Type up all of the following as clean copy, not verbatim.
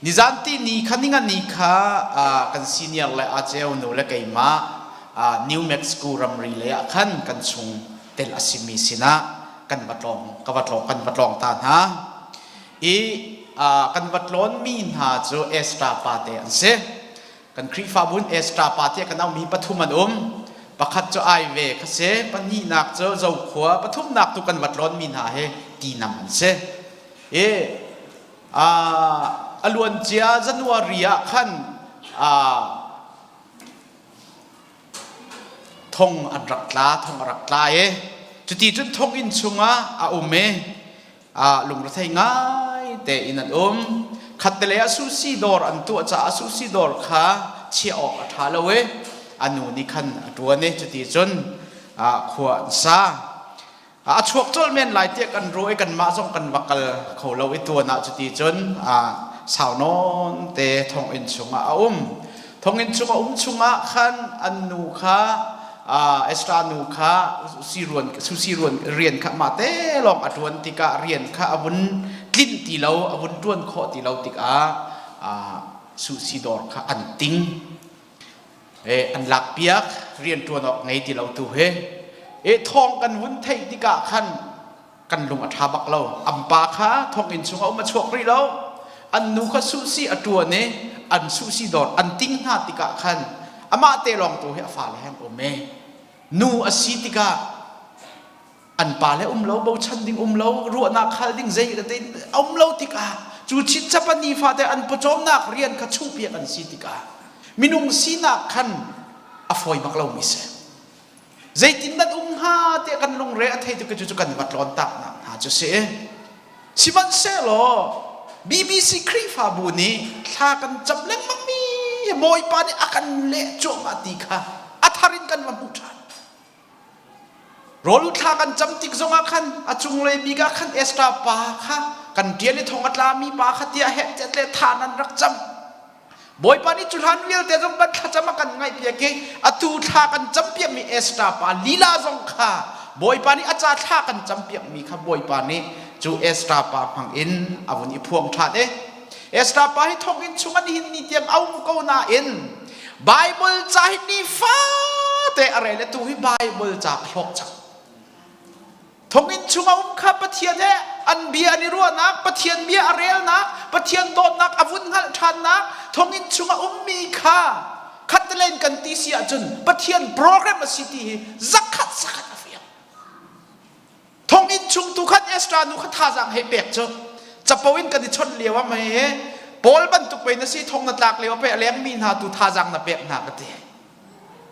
Nizan ti ni kha ninga ni kha kan senior le aceu nu le keimah New Mexico ramri lei ah khan kan chung tel a simi sinah kan va tlawng ka va tlawng kan va tlawng ta hna. I kan va tlawnmi hna cu Esther pa te an si. Kan Khrihfabu in Esther pa tiah kan auhmi pathum an um. Pakhat cu Aive kha si, pahnihnak cu Zokhua, pathumnak tu kan va tlawnmi hna hi Tinam an si. I a luancia January ah khan thong an rak tla, thong a rak tla i cuti cun thonginn chungah a um i lungrethei ngai tein an um. Khattelei ah sushi dawr an tuah caah sushi dawr kha chiah awk a ṭha lo i a nu nih khan a ṭuan i cuti cun khua an sa. A chuak colh men lai tiah kan ruah i kanmah zong kan va kal kho lo i tuan ah cuti cun sau nawn te thonginn chungah a um. Thonginn chung a um chungah khan an nu kha Esther nu kha susi ruan rian kha mah te lawng a ṭuan tikah rian kha a vun tlinh ti lo, a vun ṭuan khawh ti lo tikah susi dawr kha an ting. An lakpiak rian ṭuan awk ngei ti lo tu hi. E thawng kan vun theih tikah khan kan lung a ṭha bak lo. An pa kha thonginn chungah um a chuak rih lo. An nu kha suhsi a ṭuan i an suhsi dawr an ting hna tikah khan amah te lawng tu hi a fale he an um i nu a si tikah an pale um lo, bochan ding um lo, ruahnak hal ding zei um lo tikah cu chinchap a nifate an pawcawmnak rian kha chuhpiak an si tikah minung sinak khan a fawi bak lomi si. Zeitin nan um hnga tiah kan lungre a thei tuk i cucu kan va tlawn taknak hna cu si. Sihmanhsehlaw BBC Khrihfabu nih thla kan cam lengmangmi Bawipa nih a kan leh cuahmah ti kha a thar in kan va hmuh ṭhan. Rawl thla kan cam tik zongah khan a cunglei bik ah khan Esther pa kha kan ṭial i thong a tlami pa kha tiah heh tiah le tha nan rak cam. Bawipa nih cu hlan vialte zong kan thlacam a kan ngaihpiak i atu thla kan campiakmi Esther pa lila zong kha Bawipa nih a ca thla kan campiakmi kha Bawipa nih cu Esther pa hmang in a vun i phuang ṭhan i Esther pa hi thonginn chung an hin ni tiang a um ko nain Bible ca hi nifate a rel i tu hi Bible ca a hlawk cang. Thonginn chung a um kha Pathian he an bia an i ruahnak, Pathian bia a relnak, Pathian dawtnak a vun hngalh ṭhannak, thonginn chung a ummi kha khattelen kan ti si ahcun Pathian program a si ti hi zakhat zakhat a fiang. Thonginn chung tu khan Esther nu kha thazaang hei pek cu capo in kan i chawnh lio ah mei he Paul bantuk pei na si thong na tlak lio pei a lengmi hna tu thazaang na pek hna ka ti.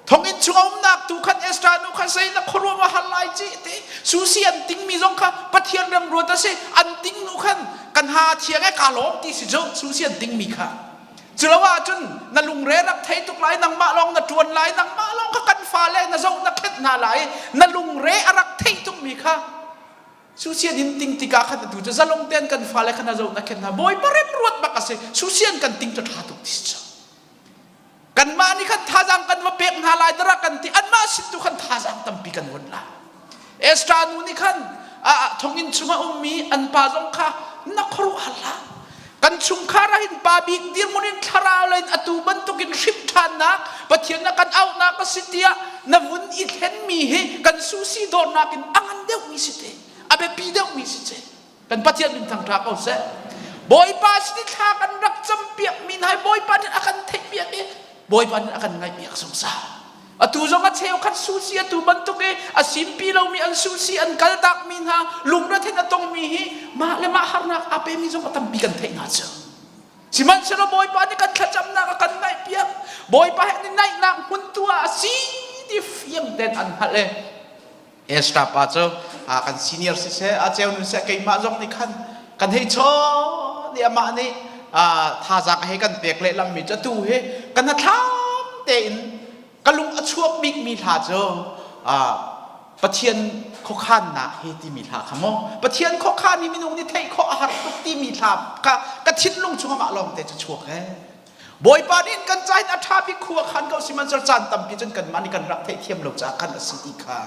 Thonginn chung a umnak tu khan Esther nu kha zei na khuaruah va hal lai ci ti susi an tingmi zong kha Pathian remruat a si an ting nu khan kan ha thiang e ka lawm ti si cu susi an tingmi kha culo ahcun na lungre rak thei tuk lai nangmah lawng na ṭuan lai nangmah lawng kha kan fale na zoh na khenh hna lai na lungre a rak thei tukmi kha susian in ting tikah khan atu cu zalong tein kan fale kha na zoh na khenh hna bawipa remruat bak a si susian kan ting cu ṭha tuk ti si cu Kanmah nih khan thazaang kan va pek hna lai dara kan ti anmah sin tu khan thazaang tampi kan vun la. Esther nu nih khan thonginn chungah ummi an pa zong kha na khuaruah hlah. Kan chungkhar ah hin pa bik dirhmun in thlarau lei in atu bantukin hrimh ṭhannak Pathian na kan auhnak a si tiah na vun i thlenmi hi kan susi dawtnak in a ngan deuhmi si te a biapi deuhmi si te. Kan Pathian min thangṭha ko seh. Bawipa sin i thla kan rak campiak mi hna hi Bawipa nih a kan theihpiak i Bawipa nih a kan ngaihpiak zungzal. Atu zong a cheukhat susi atu bantuk i a simpi lomi an susi an kaltakmi hna lungrethen a tongmi hi mah le mah harnak aa pemi zong a tampi kan theih hna cu. Sihmanhsehlaw Bawipa nih kan thlacamnak a kan ngaihpiak. Bawipa he ni naihnak hmun tu ah a si ti fiang tein an hngalh i Esther pa cu kan senior siseh a ceu nun seh keimah zong nih khan kan hei chawn i amah nih thazaang a hei kan pek lehlam mi cu atu hi kan hnathlam tein ka lung a chuak bikmi hla cu Pathian khuakhannak hi timi hla kha maw Pathian khuakhan hi minung nih theih khawh a har tuk timi hla kha ka thinlung chung amah lawng te cu chuak he Bawipa nih kan ca in a ṭha bik khua khan ko sihmanhsehlaw caan tampi cun kanmah nih kan rak theihthiam lo caah khan a si ti kha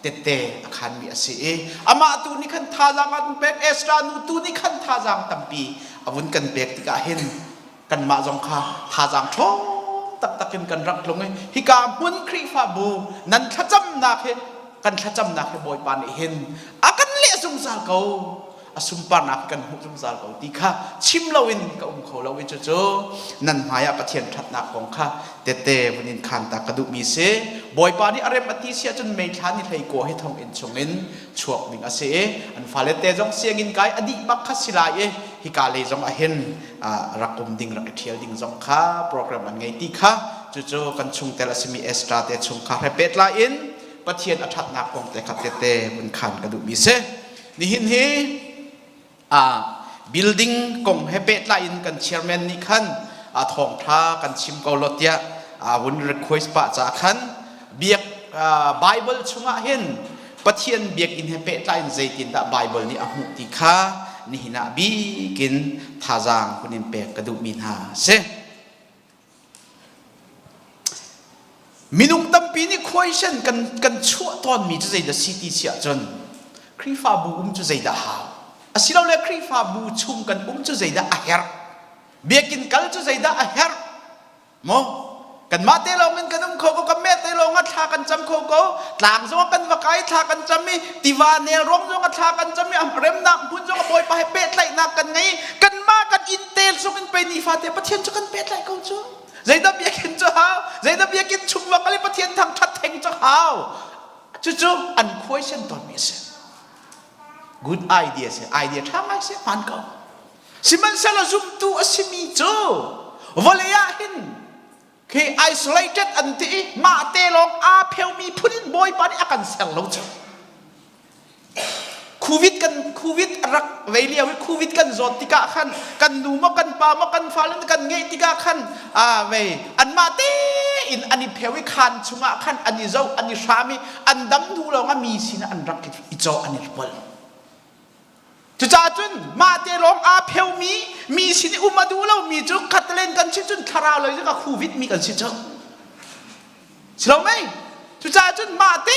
tette a khanmi a si i amah tu nih khan thazaang a kan pek Ezra nu tu nih khan thazaang tampi a vun kan pek tikah hin. Kanmah zong kha thazaang ṭhawng taktak in kan rak tlung i hika hmun Khrihfabu nan thlacamnak hi kan thlacamnak hi Bawipa nih hin a kan leh zungzal ko a sunparnak kan hmuh zungzal ko ti kha chim loin ka um kho lo i cucu nan hmai ah Pathian ṭhatnak kong kha tette vun in khaan ta ka duhmi si. Bawipa nih a rem a ti si ahcun May thla ni 19 hi thonginn chungin chuak ding a si i an fale te zong sianginn kai a dih bak kha si lai i hika lei zong ah hin rak um ding rak i ṭhial ding zong kha program an ngei ti kha cucu kan chungtel a simi Esther te chungkhar he pehtlai in Pathian a ṭhatnak kong te kha tete vun khaan ka duhmi si. Nihin hi building kong he pehtlai in kan chairman nih khan thawngṭha kan chim ko lo tiah vun request pah ca khan biak Bible chungah hin Pathian biakinn he pehtlai in zeitindah Bible nih a hmuh ti kha nihin ah bikin thazaang hun in pek ka duhmi hna si. Minung tampi nih question kan, kan chuah tawnmi cu zeidah si ti si ahcun Khrihfabu um cu zeidah hau? Asilole Khrihfabu chung kan um cu zeidah a herh? Biakinn kal cu zeidah a herh? Maw? Kanmah te lawng in kan um kho ko, kan meh te lawng ah thla kan cam kho ko. Tlang zong ah kan va kai thla kan cam i tiva nelrawng zong ah thla kan cam i remnak hmun zong ah Bawipa he pehtlaihnak kan ngei. Kanmah kan inn te zong in pei nifate Pathian cu kan pehtlaih ko cu. Zeidah biakinn cu hau? Zeidah biakinn chung va kal i Pathian thangṭhat theng cu hau? Cucu an khuaisen tawnmi a si. Good idea si. Idea ṭha ngai si, hmaan ko. Sihmanhsehlaw zumtu a simi cu vawlei ah hin khi isolated an ti i mah te lawng aa pheumi phun in Bawipa nih a kan ser lo cu. Covid kan Covid rak vei lio i Covid kan zawt tikah khan kan nu maw kan pa maw kan fale kan ngeih tikah khan a vei anmah tein an i pheu i khaan chungah khan an i zoh an i hram i an dam hnu lawng ah mi sinah an rak i cawh an i pol. Cucaah cun mah te lawng aa pheumi mi sin i um a duh lomi cu khatlen kan si cun thlarau lei cu a khuvit mi kan si cu. Si lo mei? Cucaah cun mah te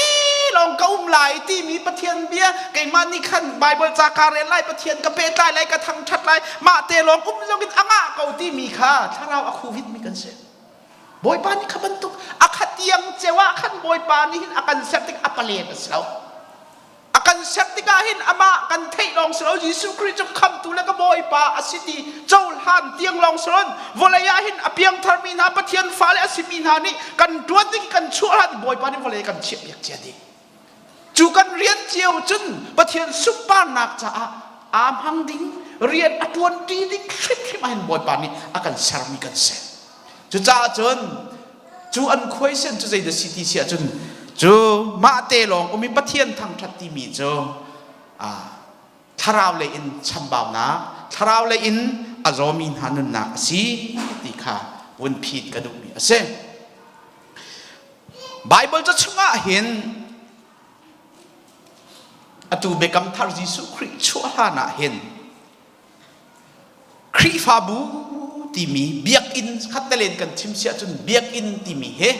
lawng ka um lai timi Pathian bia keimah nih khan Bible ca ka rel lai Pathian ka pehtlai lai ka thangṭhat lai mah te lawng um zong in a ngah ko timi kha thlarau a khuvit mi kan si. Bawipa nih kha bantuk a khatiang ceu ah khan Bawipa nih hin a kan ser tik a palen a si lo. A kan ser tikah hin amah kan theih lawng si lo Jesuh Khrih cu khamtu le ka Bawipa a si ti cohlan tiang lawng si loin vawlei ah hin a piangtharmi hna Pathian fale a simi hna nih kan ṭuan ding kan chuah hlan Bawipa nih vawlei kan chiahpiak cia dih. Cu kan rian cio cun Pathian sunparnak caah aa hmang ding rian a ṭuanṭi ding hrimhrim ah hin Bawipa nih a kan sermi kan si. Cucaah cun cu an khuaisen cu zeidah si ti si ahcun cu mah te lawng um i Pathian thangṭhat timi cu thlarau lei in chambaunak thlarau lei in a zawmi hna nunnak a si ti kha vun phit ka duhmi a si. Bible ca chungah hin atu Biakam Thar Jesuh Khrih chuah hlan ah hin Khrihfabu timi biakinn khattelen kan chim si ahcun biakinn timi hi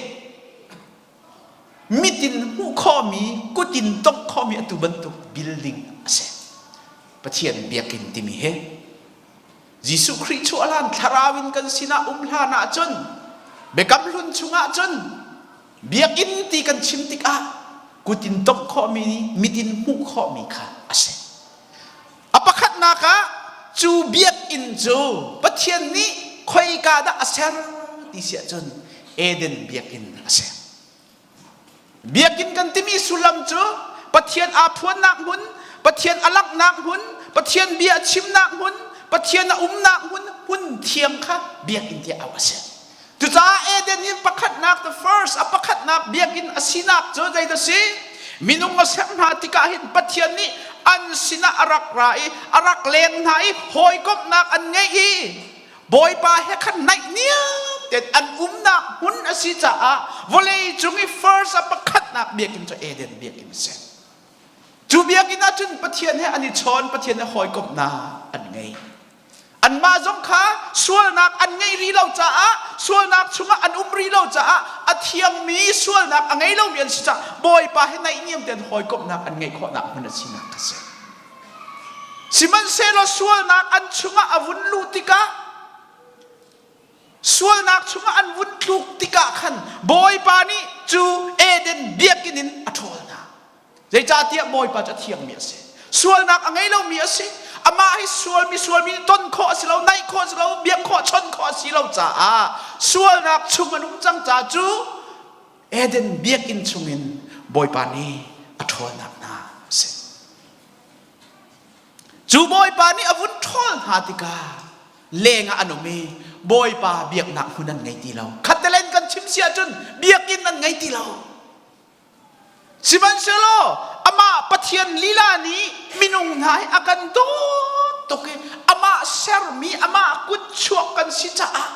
mitin hmuh khawhmi kutin tongh khawhmi atu bantuk building a si. Pathian biakinn timi hi Jesuh Khrih chuah hlan thlarau in kan sinah um hlan ahcun Biakam hlun chungah cun biakinn ti kan chim tikah kutin tongh khawhmi mitin hmuh khawhmi kha a si. A pakhatnak ah cu biakinn cu Pathian nih khoika dah a ser ti si ahcun Eden biakinn a si. Biakinn kan timi sullam cu Pathian aa phuannak hmun, Pathian a langhnak hmun, Pathian bia a chimnak hmun, Pathian a umnak hmun, hmun thiang kha biakinn tiah auh a si. Cucaah Eden hi pakhatnak the first a pakhatnak biakinn a sinak cu zeidah si? Minung a ser hna tikah hin Pathian nih an sinah a rak ra i a rak leng hna i hawikomhnak an ngeih i Bawipa he khan naihniam tein an umnak hmun a si caah vawlei cung i first a pakhatnak biakinn cu Eden biakinn a si. Cu biakinn ah cun Pathian he an i chawn, Pathian he hawikomhnak an ngei. Anmah zong kha sualnak an ngeih rih lo caah sualnak chungah an um rih lo caah a thiangmi sualnak a ngei lomi an si caah Bawipa he naihniam tein hawikomhnak an ngeih khawhnak hmun a sinak kha si. Sihmanhsehlaw sualnak an chungah a vun luh tikah. Sualnak chungah an vun tluk tikah khan Bawipa nih cu Eden biakinn in a ṭhawl hna. Zeicahtiah Bawipa cu a thiangmi a si. Sualnak a ngei lomi a si. Amah hi sualmi sualmi nih ton khawh a si lo, naih khawh a si lo, biak khawh, chawnh khawh a si lo caah sualnak chung an um cang caah cu Eden biakinn chungin Bawipa nih a ṭhawlnak hna a si. Cu Bawipa nih a vun ṭhawl hna tikah lengah an um i Bawipa biaknak hmun an ngei ti lo. Khattelen kan chim si ahcun biakinn an ngei ti lo. Sihmanhsehlaw amah Pathian lila nih minung hna hi a kan dawt tuk i amah sermi amah kutchuak kan si caah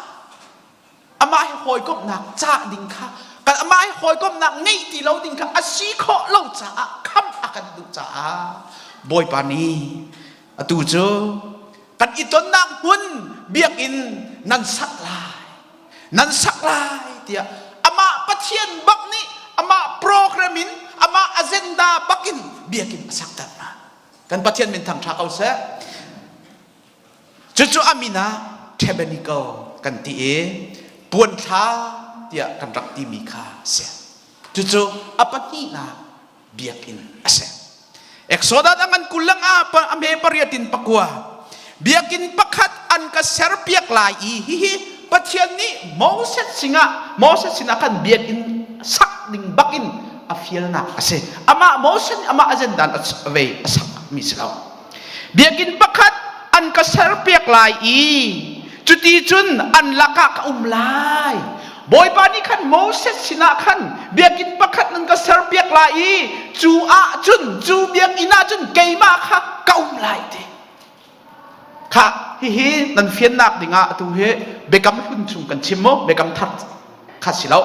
amah hi hawikomhnak cah ding kha kan amah hi hawikomhnak ngeih ti lo ding kha a si khawh lo caah khamh a kan duh caah Bawipa nih atu cu kan i tonnak hmun biakinn nan sak lai nan sak lai tiah amah Pathian bak nih amah program in amah agenda bak in biakinn a sakter hna. Kan Pathian min thang ṭha ko seh. Cucu a min ah tabernacle kan ti i puanthla tiah kan rak timi kha a si. Cucu a pahnihnak biakinn a si. Exodus a ngan kul lang a a hme pariat in pakua. Biakinn pakhat an ka serpiak lai i hihi Pathian nih Moses singah Moses sinah khan biakinn sak ding bakin a fialnak a si. Amah Moses nih amah azendan a vei a sak mi si lo. Biakinn pakhat an ka serpiak lai i cuti cun an lakah ka um lai. Bawipa nih khan Moses sinah khan biakinn pakhat nan ka serpiak lai i cu ah cun cu biakinn ah cun keimah kha ka um lai ti. Kha hihi nan fiannak dingah atu hi biakam hlun chung kan chim mu biakam thar kha si lo.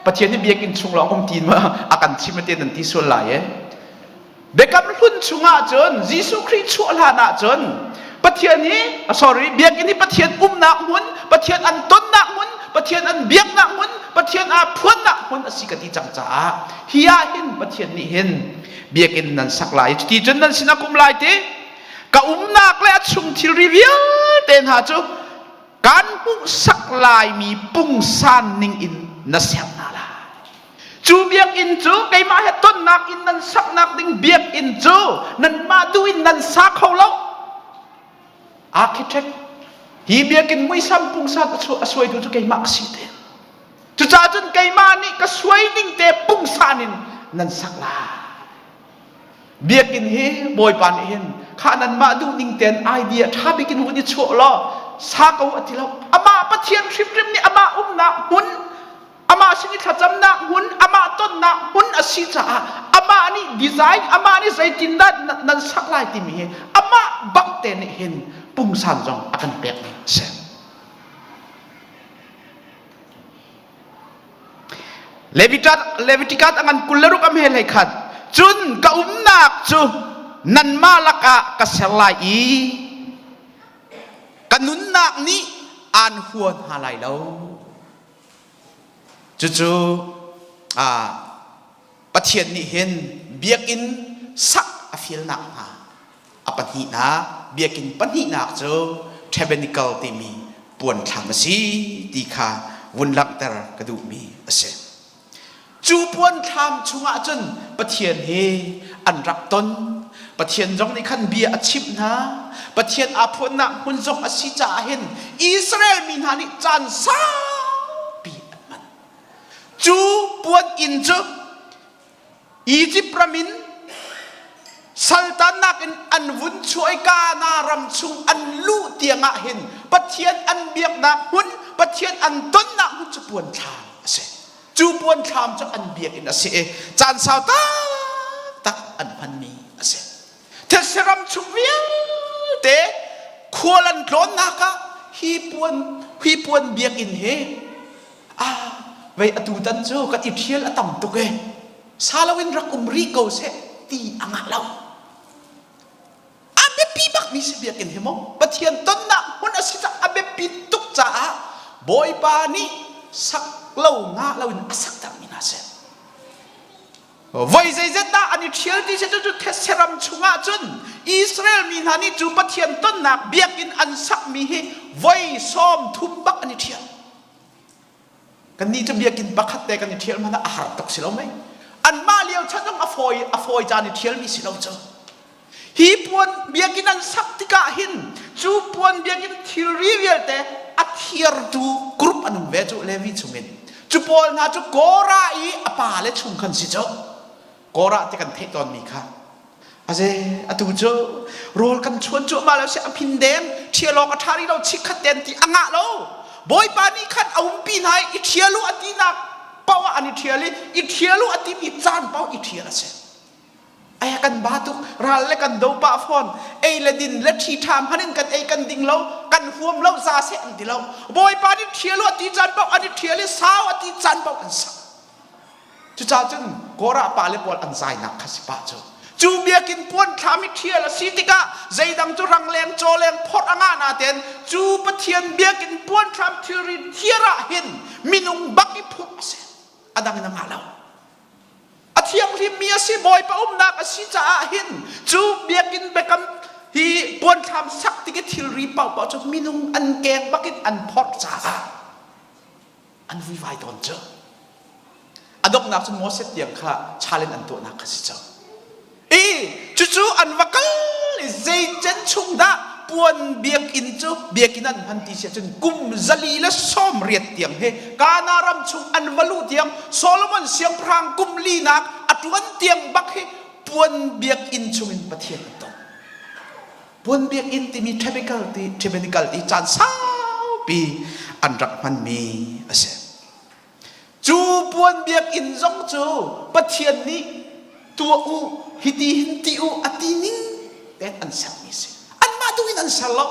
Pathian nih biakinn chung lawng um ti ma a kan chim te nan ti sual lai e. Biakam hlun chungah cun Jesuh Khrih chuah hlan ah cun Pathian hi sorry biakinn hi Pathian umnak hmun Pathian an tonnak hmun Pathian an biaknak hmun Pathian aa phuannak hmun a si ka ti cang caah hi ah hin Pathian nih hin biakinn nan sak lai cuti cun nan sinah kum lai ti ka umnak le a chung thilri vialte hna cu kan hmuhsak laimi pungsan ning in na ser hna lai Cu biakinn cu keimah he tonnak in nan saknak ding biakinn cu nanmah duh in nan sa kho lo. Architect hi biakinn muisam pungsan a suaitu cu keimah ka si te. Cucaah cun keimah nih ka suai ning te pungsan in nan sak lai. Biakinn hi Bawipa nih hin kha nanmah duh ning tein idea ṭha bik in hun i chuah law sa ko a ti lo. Amah Pathian hrimhrim nih amah umnak hmun amah sin i thlacamnak hmun amah tonnak hmun a si caah amah nih design amah nih zeitindah nan sak lai timi hi amah bak te nih hin pungsan zong a kan pekmi a si. Leviticus a ngan 26 a hme hlei khat cun ka umnak cu nanmah lakah ka ser lai i ka nunnak nih aan hua hna lai lo. Cucu Pathian nih hin biakinn sak a fialnak hna a pahnihnak biakinn pahnihnak cu tabernacle timi puanthlam a si ti kha vun langhter ka duhmi a si. Cu puanthlam chungah cun Pathian he an rak ton. Pathian zong nih khan bia a chimh hna. Pathian aa phuannak hmun zong a si caah hin Israel mi hna nih caan saupi an hman. Cu puan inn cu Egypt ram in saltannak in an vun chuah i Kana ram chung an luh tiangah hin Pathian an biaknak hmun, Pathian an tonnak hmun cu puanthlam a si. Cu puanthlam cu an biakinn a si i caan sau taktak an hmanmi a si. Thetse ram chung vialte khual an tlawnnak ah hi puan hi puan biakinn hi ah vei atu tan cu kan i ṭhial a tam tuk e sa loin rak um rih ko seh ti a ngah lo a biapi bakmi si biakinn hi maw Pathian tonnak hmun a si caah a biapi tuk caah Bawipa nih sak lo ngah loin a sak termi hna seh voi zeizat dah an i ṭhial ti si cu thetse ram chungah cun Israel mi hna nih cu Pathian tonnak biakinn an sakmi hi voi 30 bak an i ṭhial. Kannih cu biakinn pakhat te kan i ṭhial hmanh ah a har tuk si lo mei? Anmah lio chan zong a fawi a fawi caan i ṭhialmi si lo cu. Hi puan biakinn an sak tikah hin cu puan biakinn thilri vialte a thiartu group an um ve cu Levi chungin. Cu pawl hna cu Korah i a pale chung khan si cu. Korah ti kan theih tawnmi kha. Aze atu cu rawl kan chuan cuahmah lo si a phin deng ṭhial awk a ṭha rih lo chikkhat ten ti a ngah lo. Bawipa nih khan a umpi hna i i ṭhial u a tinak paoh ah an i ṭhial i i ṭhial u a timi caan paoh i ṭhial a si. Ai kan ba tuk ral le kan do pah fawn ei le din le ṭhi ṭha hman in kan ei kan ding lo kan huam lo za seh an ti lo Bawipa nih ṭhial u a ti caan paoh an i ṭhial i sau a ti caan paoh an sak cucaah cun Korah pa le pawl an zainak kha si pah cu cu biakinn puan thlam i ṭhial a si tikah zeidang cu rangleng cawleng phorh a ngah natein cu Pathian biakinn puan thlam thilri thiar ah hin minung bak i phurh a si a dang in a ngah lo A thianghlimmi a si, Bawipa umnak a si caah hin cu biakinn biakam hi puanthlam sak tik i thilri paohpaoh cu minung an keng bakin an phorh caah an vuivai tawn cu. A donghnak cu Moses tiang kha challenge an tuahnak kha si cu. I cucu an va kal i zeicen chung dah puan biakinn cu biakinn an hman ti si ahcun kum 490 tiang he Kana ram chung an va luh tiang Solomon siangpahrang kum linak a ṭuan tiang bak hi puan biakinn chungin Pathian an ton. Puan biakinn timi tabernacle ti tabernacle ti caan saupi an rak hmanmi a si. Cu puan biakinn zong cu Pathian nih tuah u, hiti hin ti u a ti ning tein an sermi a si. Anmah tu in an ser lo.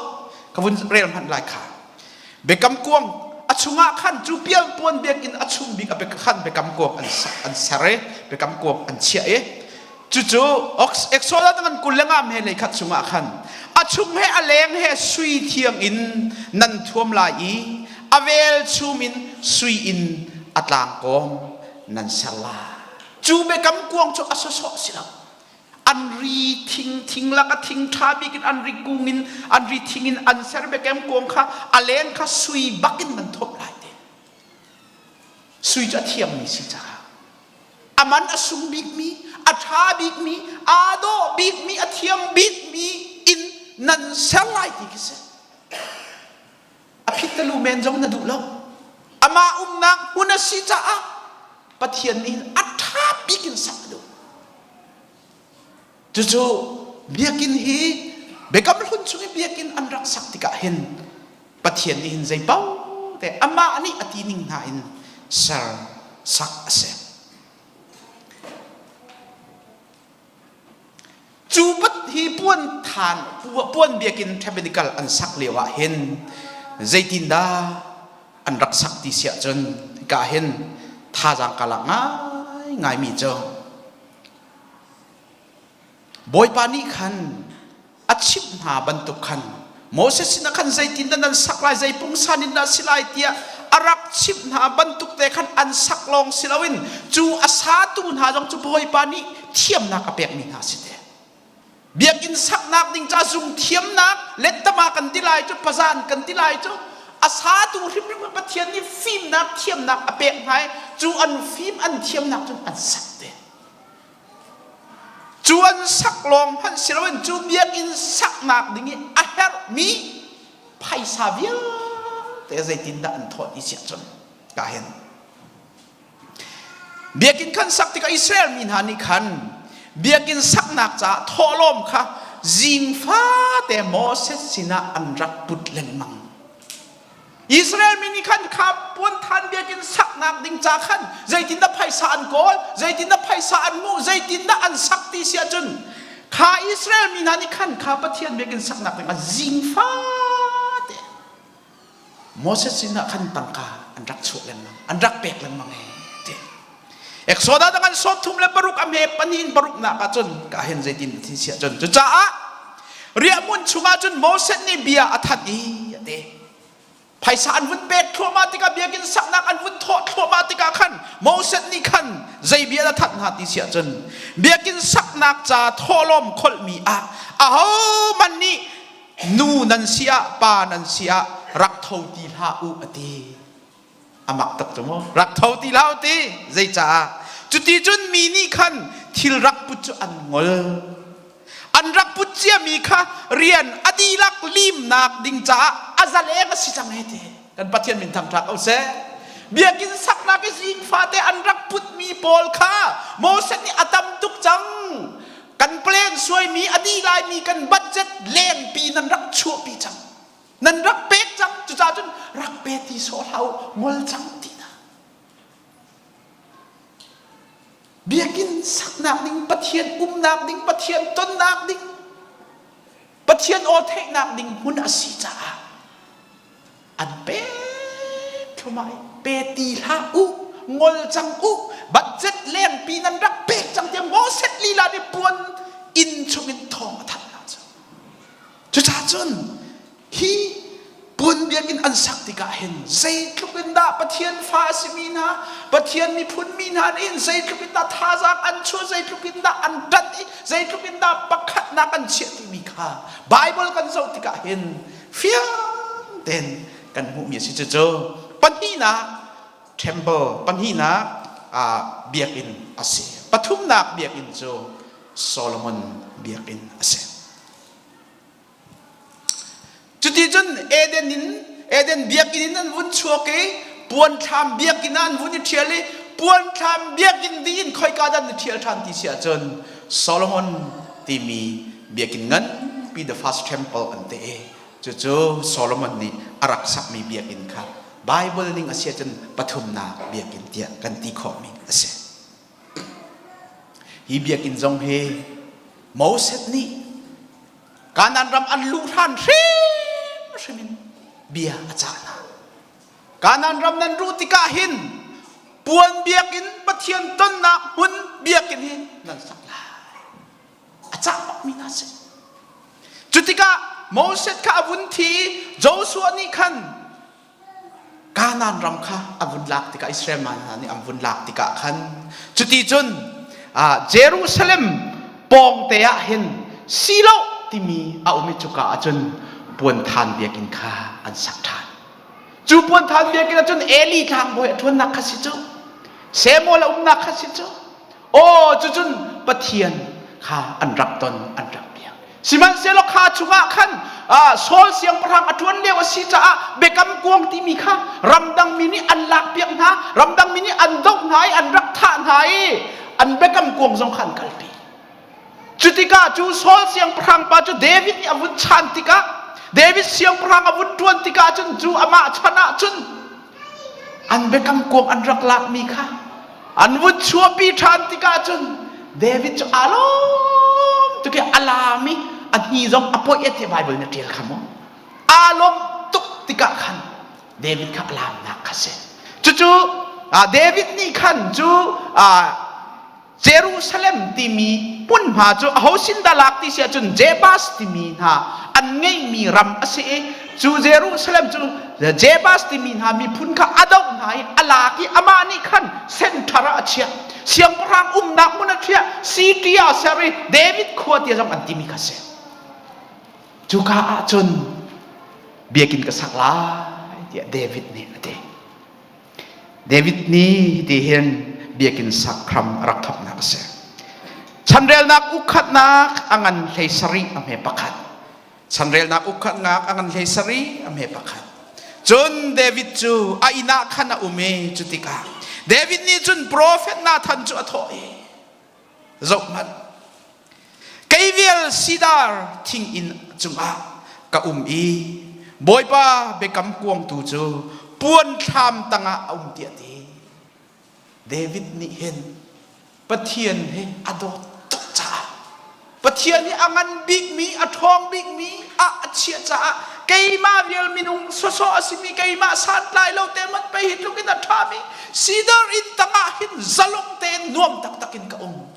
Ka vun rel hmanh lai kha. Biakam kuang a chungah khan cu pial puan biakinn a chung bik a khan biakam kuang an an ser i biakam kuang an chiah i Cucu Exodus ngan 25 he lei khat chungah khan a chung he a leng he sui thiang in nan thuam lai i a velchum in sui in a tlangkawm nan ser lai. Cu biakam kuang cu a sawsawh si lo. An ri thing thing lak a thing ṭha bik in an ri kung in an ri thing in an ser biakam kuang kha a leng kha sui bak in nan thuam lai te. Sui cu a thiangmi si caah a man a sung bikmi, a ṭha bikmi, aa dawh bikmi, a thiam bikmi in nan ser lai ti khi si. A phittalu men zong na duh lo. Amah umnak hmun a si caah Pathian nih hin a ṭha bik in sak a duh. Cucu biakinn hi Biakam Hlun chung i biakinn an rak sak tikah hin Pathian nih hin zei paoh te amah nih a ti ning hna in ser sak a si. Cu pat hi puan than puan biakinn tabernacle an sak lio ah hin zeitindah an rak sak ti siah cun ka hin thazaang ka lak ngai ngaimi cu Bawipa nih khan a chimh hna bantuk khan Moses sinah khan zeitindah nan sak lai, zei pungsan in dah si lai tiah a rak chimh hna bantuk te khan an sak lawng si loin cu a satu hna zong cu Bawipa nih thiamnak a pekmi hna si te. Biakinn saknak ding ca zung thiamnak lettama kan ti lai cu pazan kan ti lai cu a satu hrimhrim Pathian nih fimnak thiamnak a pek hna i cu an fim an thiamnak cun an sak te. Cu an sak lawng hmanh si loin cu biakinn saknak ding i a herhmi phaisa vialte zeitindah an thawh ti siah cun ka hin biakinn khan sak tikah Israel mi hna nih khan biakinn saknak caah thawhlawm kha zing fate Moses sinah an rak put lengmang. Israel mi nih khan kha puanthan biakinn saknak ding ca khan zeitindah phaisa an kawl, zeitindah phaisa an hmuh, zeitindah an sak ti si ahcun kha Israel mi hna nih khan kha Pathian biakinn saknak ding ah zing fate Moses sinah khan tangka an rak chuah lengmang, an rak pek lengmang ee ti. Exodus dang an 36 a hme pahnih in paruknak ah cun ka hen zeitin ti si ahcun cucaah riahhmun chungah cun Moses nih bia a thanh i a ti. Phaisa an vun pek thluahmah tikah biakinn saknak an vun thawh thluahmah tikah khan Moses nih khan zei bia a thanh hna ti si ahcun biakinn saknak ca thawhlawm kholhmi ah ahohmanh nih nu nan si ah pa nan si ah rak tho ti hlah u a ti. A mak tak cu mu. Rak tho ti hlah ti. Zeicaah? Cuti cun mi nih khan thil rak put cu an ngol. An rak put ciami kha rian a dihlak limnak ding caah a zaleng a si cang he ti. Kan Pathian min thangṭhat ko seh. Biakinn saknak i zing fate an rak putmi pawl kha Moses nih a tam tuk cang. Kan plan suaimi a dih laimi kan budget lengpi nan rak chuahpi cang. Nan rak pek cang. Cucaah cun rak pe ti sawh hlah u, ngol cang ti hna. Biakinn saknak ding, Pathian umnak ding, Pathian tonnak ding, Pathian aw theihnak ding hmun a si caah an pek thluahmah i pe ti hlah u ngol cang u budget lengpi nan rak pek cang tiah Moses lila nih puan inn chungin thawng a thanh hna cu cucaah cun hi puan biakinn an sak tikah hin zeitluk in dah Pathian fa a simi hna Pathian miphun mi hna nih hin zeitluk in dah thazaang an chuah zeitluk in dah an ṭanh i zeitluk in dah pakhatnak an chiah timi kha Bible kan zoh tikah hin fiang tein kan hmuhmi a si. Cucu pahnihnak temple pahnihnak biakinn a si. Pathumnak biakinn cu Solomon biakinn a si. Cuticun Eden in Eden biakinn in an vun chuak i puanthlam biakinn ah an vun i ṭhial i puanthlam biakinn dih in khoika dah an i ṭhial ṭhan ti si ahcun Solomon timi biakinn nganpi the first temple an ti i cucu Solomon nih a rak sakmi biakinn kha Bible ning a si ahcun pathumnak biakinn tiah kan ti khawhmi a si. Hi biakinn zong hi Moses nih Kanaan ram an luh hlan hrimhrim in bia a cah hna. Kanaan ram nan luh tikah hin puan biakinn Pathian tonnak hmun biakinn hi nan sak lai. A cah bakmi hna si. Cu tikah Moses kha a vun thi i Joshua nih khan Kanaan ram kha a vun lak tikah Israel mi hna nih an vun lak tikah khan cuti cun Jerusalem pawngte ah hin Shiloh timi a um i cuka ah cun puanthan biakinn kha an sak ṭhan. Cu puanthan biakinn ah cun Eli tlangbawi a ṭuannak kha si cu Samuel a umnak kha si cu Aw cucun Pathian kha an rak ton an rak biak. Sihmanhsehlaw kha chungah khan Saul siangpahrang a ṭuan lio a si caah biakam kuang timi kha ramdang mi nih an lakpiak hna, ramdang mi nih an doh hna i an rak thah hna i an biakam kuang zong kha an kalpi. Cutikah cu Saul siangpahrang pa cu David nih a vun chan tikah David siangpahrang a vun ṭuan tikah cun cu amah chan ah cun an biakam kuang an rak lakmi kha an vun chuahpi ṭhan tikah cun David cu aa lawm tuk i a laam i a hni zong a poih tiah Baibal nih a ṭial kha mu aa lawm tuk tikah khan David kha a laamnak kha si cucu David nih khan cu Jerusalem timi hmunhma cu aho sin dah lak ti si ahcun Jebus timi hna an ngeihmi ram a si i cu Jerusalem cu Jebus timi hna miphun kha a doh hna i a lak i amah nih khan center ah a chiah siangpahrang umnak hmun a chiah city ah a ser i David khua tiah zong an timi kha si cuka ah cun biakinn ka sak lai tiah David nih a ti David nih hitihin biakinn sak hram a rak thawknak a si. Chanrelnak ukkhatnak a ngan hlei sarih a hme pakhat. Chanrelnak ukkhatnak a ngan hlei sarih a hme pakhat. Cun David cu a inn ah khan a um i cu tikah David nih cun profet Nathan cu a thawh i zohhmanh kei vial sidar thing inn cungah ka um i Bawipa biakam kuangtu cu puan thlam tangah a um tiah ti David nih hin Pathian hi a dawt tuk caah Pathian hi a ngan bikmi a ṭhawng bikmi ah a chiah caah keimah vial minung sawsawh a simi keimah santlai lo te man pei hi tluk in a ṭhami sidar inn tangah hin zalong tein nuam taktak in ka um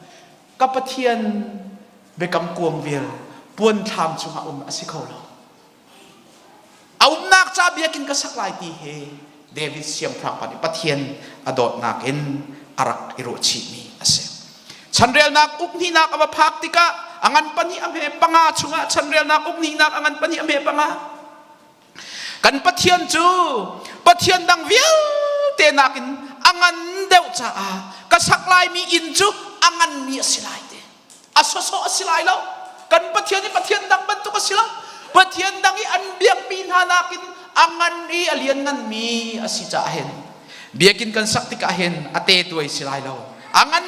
ka Pathian biakam kuang vial puan thlam chungah um a si kho lo a umnak ca biakinn ka sak lai ti hi David siangpahrang pa nih Pathian a dawtnak in a rak i ruahchihmi a si. Chanrelnak ukhnihnak a va phak tikah a ngan pahnih a hme panga chungah chanrelnak ukhnihnak a ngan pahnih a hme panga kan Pathian cu Pathian dang vialte. vialte nakin a ngan deuh caah ka sak laimi inn cu a nganmi a si lai te. A sawsawh a si lai lo. Kan Pathian hi Pathian dang bantuk a si lo. Pathian dang i an biakmi hna nakin a ngan i a liannganmi a si caah hin biakinn kan sak tikah hin a te tuai si lai lo. A ngan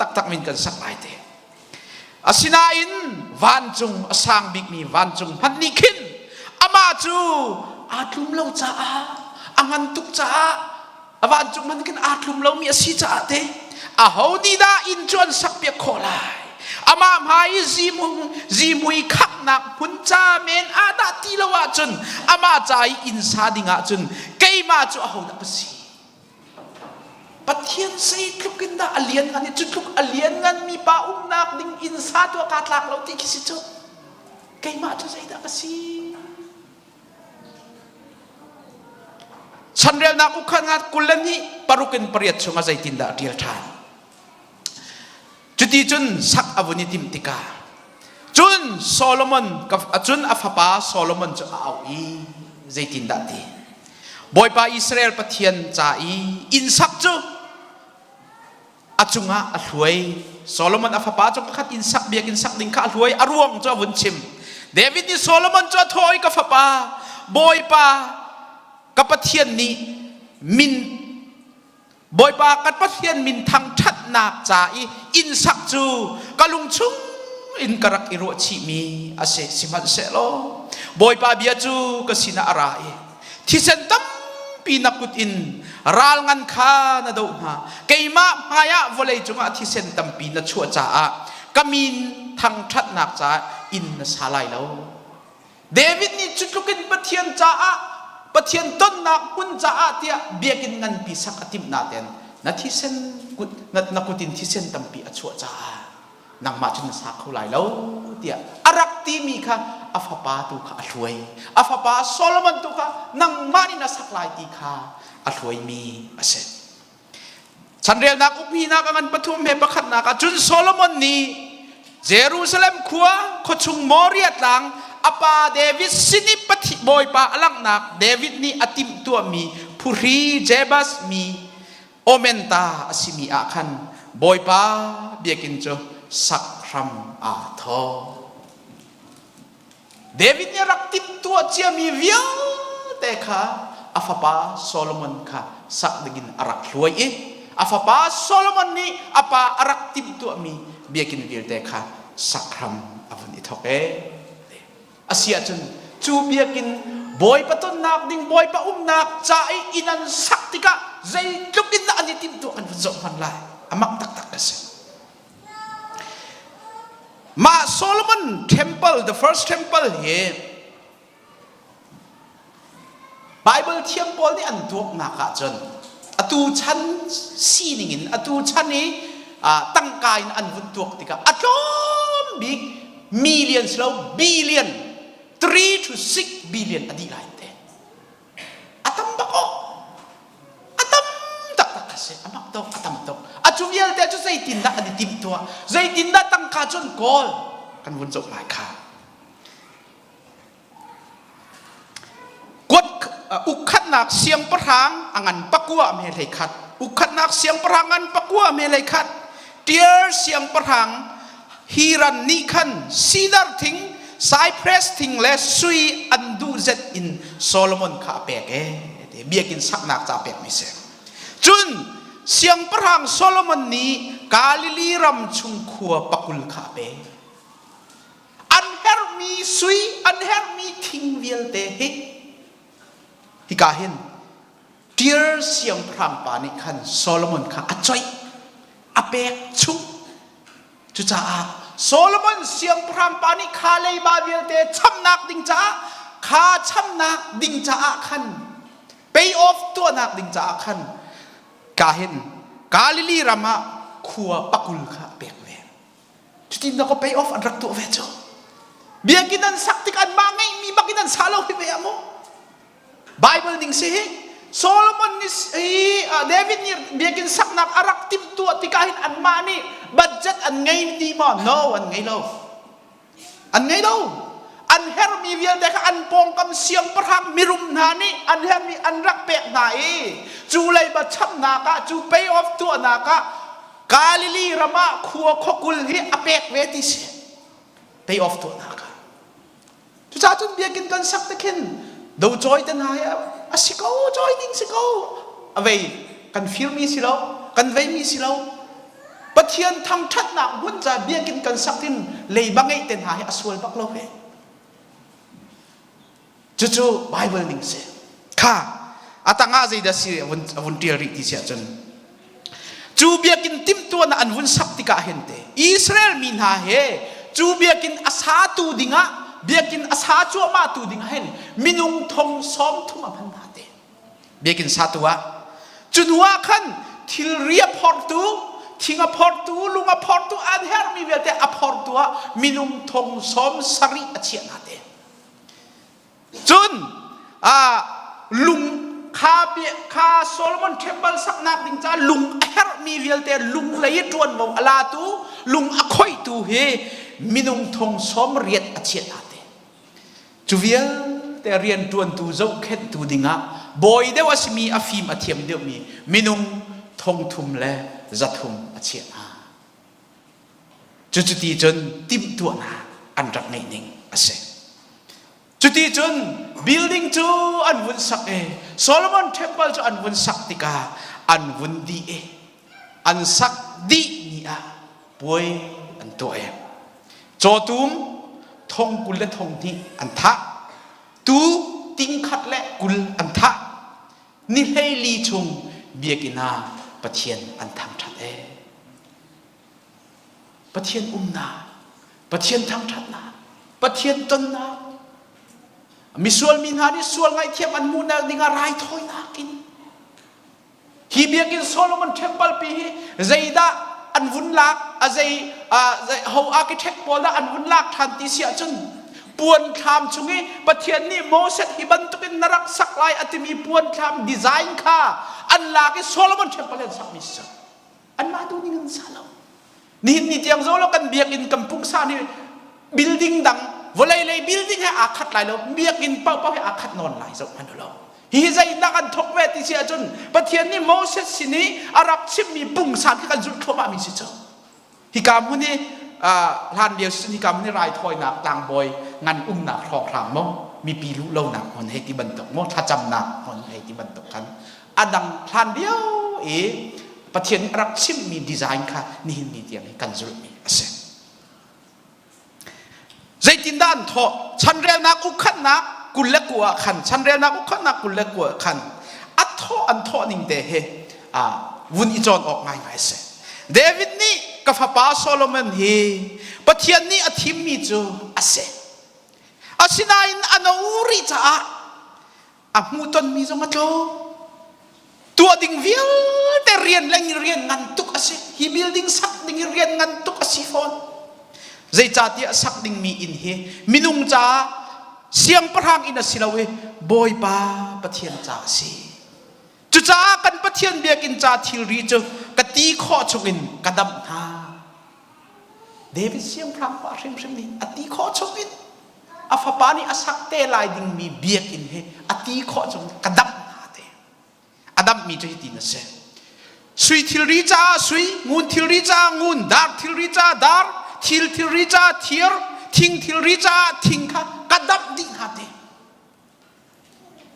taktak min kan sak lai te. Asinain vancung a sang bikmi vancung hmanh nih khin amah cu aa tlum lo caah a ngan tuk caah a vancung hmanh khin aa tlum lomi a si caah te aho nih dah inn cu an sakpiak khawh lai? Amah hmai i zihmui khaknak hmun ca men ah dah ti lo ahcun amah ca i inn sa ding ahcun keimah cu ahodah ka si? Pathian zeitluk in dah a lianngan i cu tluk a liannganmi pa umnak ding inn sa tuah kaa tlak lo ti khi si cu. Keimah cu zeidah ka si? Chanrelnak ukhan ngat 22 paruk in pariat chungah zeitindah a ṭial ṭhan? Cuti cun sak a vun i timh tikah cun Solomon cun a fapa Solomon cu a auh i zeitindah ti Bawipa Israel Pathian ca i inn sak cu a cungah a hluai. Solomon a fapa cu pakhat inn sak biakinn sak ding kha a hluai. A ruang cu a vun chim. David nih Solomon cu a thawh i ka fapa Bawipa ka Pathian nih min Bawipa kan Pathian min thangṭhatnak ca i inn sak cu ka lung chung in ka rak i ruahchihmi a si. Sihmanhsehlaw Bawipa bia cu ka sinah a ra i thisen tampi na kut in ral ngan kha na doh hna. Keimah hmaiah vawlei cungah thisen tampi na chuah caah ka min thangṭhatnak caah inn na sa lai lo. David nih cu tluk in Pathian caah Pathian tonnak hmun caah tiah biakinn nganpi sak a timh nain na thisen kut na, na kut in thisen tampi a chuah caah nangmah cu na sa kho lai lo tiah a rak timi kha a fapa tu kha a hluai. A fapa Solomon tu kha nangmah nih na sak lai ti kha a hluaimi a si. Chanrelnak ukhinak a ngan pathum he pakhatnak ah cun Solomon nih Jerusalem khua khuachung Moriah tlang a pa David sin i Pathi Bawipa a langhnak David nih a timhtuahmi phuhri Jebus mi Omenta a simi ah khan Bawipa biakinn cu sak hram aa thawk. David nih a rak timhtuah ciami vialte kha a fapa Solomon kha sak dingin a rak hluai i a fapa Solomon nih a pa a rak timhtuahmi biakinn vialte kha sak hram a vun i thawk ee. A si ahcun cu biakinn Bawipa tonnak ding Bawipa umnak ca i inn an sak tikah zeitluk in dah an i timhtuah kan vun zoh hman lai. A mak taktak a si. Mah Solomon temple, the first temple hi Bible thiam pawl nih an tuaknak ahcun atu chan sining in atu chan i tangka in an vun tuak tikah a tlawm bik million si lo billion 3 to 6 billion a dih lai te. A tam bak aw. A tam taktak a si. A mak tuk, a tam tuk. A cu vialte cu zeitindah an i timhtuah? Zeitindah tangka cu an kawl? Kan vun zoh lai kha. Kuat ukkhatnak siangpahrang a ngan pakua me hlei khat. Ukkhatnak siangpahrang ngan pakua me hlei khat. Tier siangpahrang Hiran nih khan sidar thing, cypress thing le sui an duh zet in Solomon kha a pek ee ti biakinn saknak ca pekmi si. Cun siangpahrang Solomon nih Galilee ram chung khua pakul kha a pek. An herhmi sui, an herhmi thing vialte hi hika hin Tyre siangpahrang pa nih khan Solomon kha a coih, a pek chung. Cucaah Solomon siangpahrang pa nih kha leiba vialte chamnak ding caah kha chamnak ding caah khan pay off tuahnak ding caah khan ka hin Galilee ram ah khua pakul kha a pek ve. Cutin na ka pay off an rak tuah ve cu. Biakinn an sak tik anmah ngeihmi bak in an sa lo hi ve a mu. Bible ning si hi Solomon nih hi David nih biakinn saknak a rak timhtuah tikah hin anmah nih budget an ngei ti maw? No, an ngei lo. An ngei lo. An herhmi vialte kha an pawngkam siangpahrang mirum hna nih an herhmi an rak pek hna i cu leiba chamnak ah cu pay off tuahnak ah Galilee ram ah khua khuakul hi a pek ve ti si. Pay off tuahnak ah. Cucaah cun biakinn kan sak te khin do cawi te hna hi a si ko cawi ding si ko a vei kan firmi si lo kan veimi si lo Pathian thangṭhatnak hmun ca biakinn kan sak in leiba ngeih te hna hi a sual bak lo he. Cucu Bible ning si. Kha a tangah zeidah si a vun, a vun ṭial rih ti si ahcun cu biakinn timhtuahnak an vun sak tikah hin te Israel mi hna he cu biakinn a satu dingah biakinn a sa cuahmah tu dingah hin minung thong sawm thum a hman hna te. Biakinn satu ah cu hnu ah khan thilri a phortu thing a phortu lung a phortu an herhmi vialte a phortu ah minung thong sawm sarih a chiah hna te cun lung kha kha Solomon temple saknak ding caah lung a herhmi vialte lung lei i ṭuanvo a latu lung a khoihtu hi minung thong sawm riat a chiah hna te Cu vialte rianṭuantu zohkhenhtu dingah bawi deuh a simi a fim a thiam deuhmi minung thongthum le zathum a chiah hna. Cucuti cun timhtuahnak an rak ngeih ning a si. Cuti cun building cu an vun sak i Solomon Temple cu an vun sak tikah an vun dih i an sak dih ni ah puai an tuah i cawtum thong 20 le thong hnih an thah tu ting khat le 20 an thah ni 14 chung biakinn ah Pathian an thangṭhat e Pathian umnak Pathian thangṭhatnak Pathian tonnak misual mi hna nih sual ngaihthiam an hmuhnak dingah raithawinak in Hi biakinn Solomon temple pi hi zeidah an vun lak a zei ho architect pawl dah an vun lak ṭhan ti si ahcun puan thlam chung i Pathian nih Moses hi bantukin na rak sak lai a timi puan thlam design kha an lak i Solomon temple an sakmi si anmah tu ning an sa lo Nihin ni tiang zolo kan biakinn kan pungsan hi building dang vawlei lei building he aa khat lai lo biakinn paohpaoh he aa khat nawn lai zoh hmanh lo hihi zeidah kan thok ve ti si ahcun Pathian nih Moses sin i a rak chimmi pungsan khi kan zulh thluahmah mi si cu hika hmun hi hlan lio si hika hmun hi raithawinak tlangbawi ngan umnak hrawnghrang mo mipi luh lonak hmun hei ti bantuk mo thlacamnak hmun hei ti bantuk khan a dang hlan lio i Pathian nih a rak chimmi design kha nihin ni tiang hi kan zulhmi a si. Zeitindah an thawh? Chanrelnak ukhatnak 29 ah khan chanrelnak ukhatnak 29 ah khan a thawh an thawh ning te he vun i cawn awk ngaingai a si. David nih ka fapa Solomon hi Pathian nih a thimmi cu a si. Asinain a no rih caah a hmuhtonmi zong a tlawm tuah ding vialte rian le rian ngan tuk a si hi building sak ding hi rian ngan tuk a si fawn zeicahtiah sak dingmi inn hi minung caah siangpahrang inn a si lo i bawipa pathian ca a si cucaah kan pathian biakinn ca thilri cu ka ti khawh chungin ka damh hna David siangpahrang pa hrimhrim nih a ti khawh chungin a fapa nih a sak te lai dingmi biakinn hi a ti khawh chung ka damh hna te a damhmi cu hitin a si sui thilri caah sui ngun thilri caah ngun dar thilri caah dar thil thilri caah thir thing thilri caah thing kha ka damh dih hna te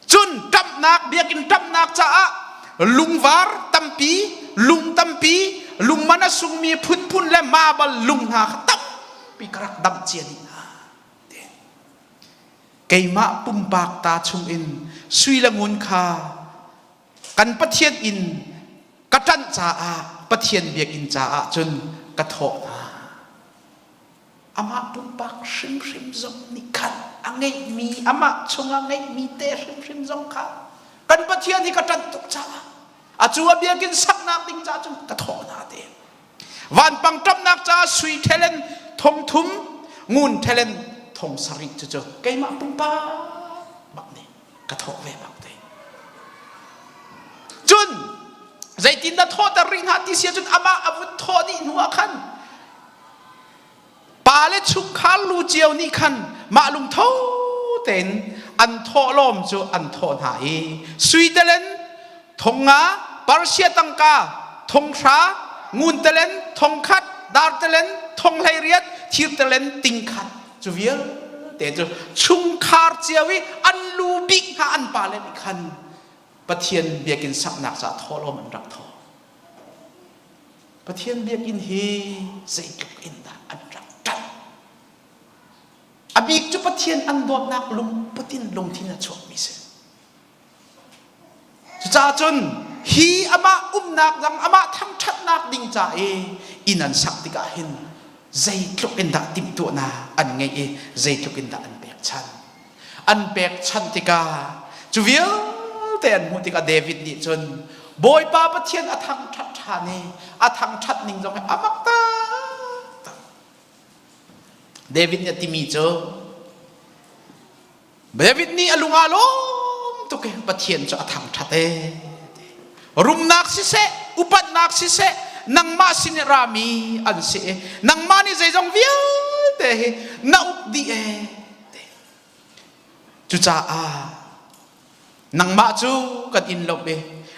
Cun ṭamhnak biakinn ṭamhnak caah lungvar tampi, lung tampi, lungman a sungmi phunphun le marble lung hna kha tampi ka rak damh cia dih hna. Keimah pumpak ta chungin sui le ngun kha kan Pathian inn ka ṭanh caah Pathian biakinn caah cun ka thawh hna. Amah pumpak hrimhrim zong nih khan a ngeihmi, amah chungah ngeihmi te hrimhrim zong kha kan Pathian hi ka ṭanh tuk caah a cu a biakinn saknak ding caah cun ka thawh hna te. Vanpang ṭamnak caah sui ṭhelen thong thum, ngun ṭhelen thong sarih cucu keimah pumpak bak nih ka thawh ve bak te. Cun zeitindah thawhter rih hna ti si ahcun amah a vun thawh dih hnu ah khan Pa le chungkhar lu cio nih khan mah lungtho tein an thawhlawm cu an thawh hna i sui talen thong nga, Persia tangka thong hra, ngun talen thong khat, dar talen thong 18, thir talen ting khat cu vialte cu chungkhar cio i an lu bik hna an pale nih khan Pathian biakinn saknak caah thawhlawm an rak thawh. Pathian biakinn hi zeitluk in dah an rak ṭanh. A bik cu Pathian an dawtnak lungput in lungthin a chuakmi si. Cucaah cun hi amah umnak dang amah thangṭhatnak ding ca i inn an sak tikah hin zeitluk in dah timhtuahnak an ngeih i zeitluk in dah an pekchanh. An pekchanh tikah cu vialte an hmuh tikah David nih cun Bawipa Pathian a thangṭhat ṭhan i a thangṭhat ning zong hi a mak taktak. David nih a timi cu David nih a lung aa lawm tuk i Pathian cu a thangṭhat ee. Rumnak siseh, upatnak siseh, nangmah sin i rami an si i nangmah nih zeizong vialte hi na uk dih ee. Cucaah nangmah cu kan in lawmh i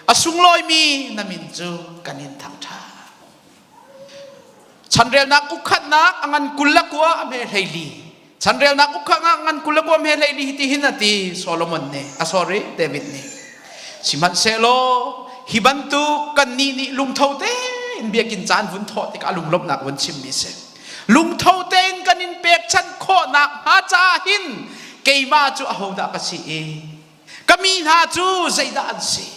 a sunglawimi na min cu kan in thangṭhat. Chanrelnak ukkhatnak a ngan 29 a hme 14. Chanrelnak ukkhatnak a ngan 29 a hme 14 hi tihin a ti Solomon nih, a sorry David nih. Sihmanhsehlaw hi bantuk kannih nih lungtho tein biakinn caan vun thawh tikah lunglawmhnak vun chimmi si. Lungtho tein kan in pekchanh khawhnak hnga caah hin keimah cu ahodah ka si i ka mi hna cu zeidah an si?